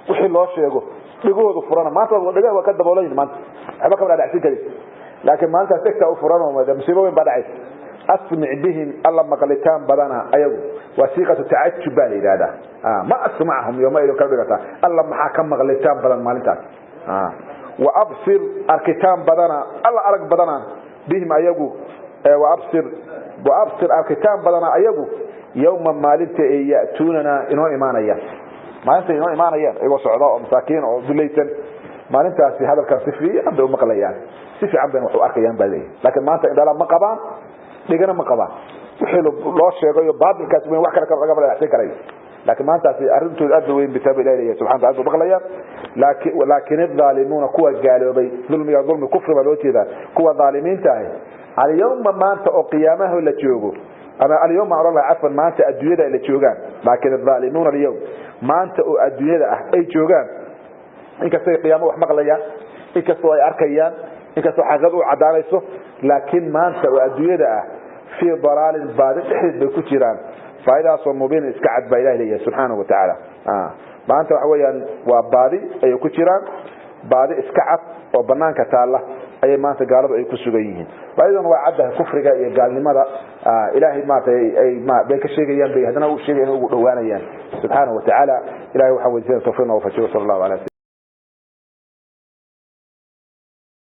wixii loo sheego dhegahoodu furana. Maanta dhagaha waa ka daboolayin, maanta waxba kama dhadhacsin karin, laakiin maalintaas dhegtaa u furan oo musiibo weyn baa dhacaysa. Asmic bihim, alla maqlitaan badana ayagu, waa siiqatu tacajub baa la yidhahdaa. Ma asmacahum yoma idin kala dhigataa, alla maxaa ka maqlitaan badan maalintaas. Wa absir, arkitaan badana, alla arag badana bihim ayagu, wa absir, wa absir, arkitaan badana ayagu yawma maalinta ay ya'tuunana inoo imaanayaan, maalinta inoo imaanayaan iyagoo socda oo masaakiin oo dulaysan. Maalintaasi hadalkan si fiican bay u maqlayaan, si fiican bayna wax u arkayaan baa leeyahay. Laakiin maanta indhala ma qabaan, dhigana ma qabaan, wixii loo sheegayo baatilkaas weyn wax kale lagama dhadhacsin karayo. Laakiin maantaasi arrintooda aad bay weyn bitaaba ilahi leeyahay subxana aad bay maqlayaan. Laakiin adhaalimuuna, kuwa gaaloobay, dulmiga dulmi kufri baa loo jeedaa, kuwa dhaalimiinta ahi alyawma maanta oo qiyaamaha la joogo, ama alyawma oran lahaa cafwan, maanta adduunyada ay la joogaan. Laakiin adhaalimuuna alyawm, maanta oo adduunyada ah ay joogaan, inkastay qiyaamo wax maqlayaan, inkastoo ay arkayaan, inkastoo xaqiiqadu u caddaanayso, laakiin maanta oo adduunyada ah fii dalaalin, baadi dhexdeed bay ku jiraan, faa'idaasoo mubiin iska cad baa ilahi leeyahay subxaanahu watacaala. Maanta waxa weeyaan waa baadi ayay ku jiraan, baadi iska cad oo banaanka taalla ayay maanta gaaladu ay ku sugan yihiin. Baadiduna waa caddahay, kufriga iyo gaalnimada ilaahay maaragtay ay bay ka sheegayaan bay haddana u sheegayaan ugu dhowaanayaan subxaanahu watacaala. Ilahay waxaan weydiisanaya tawfiiqna wafajiyo. Sala allahu ala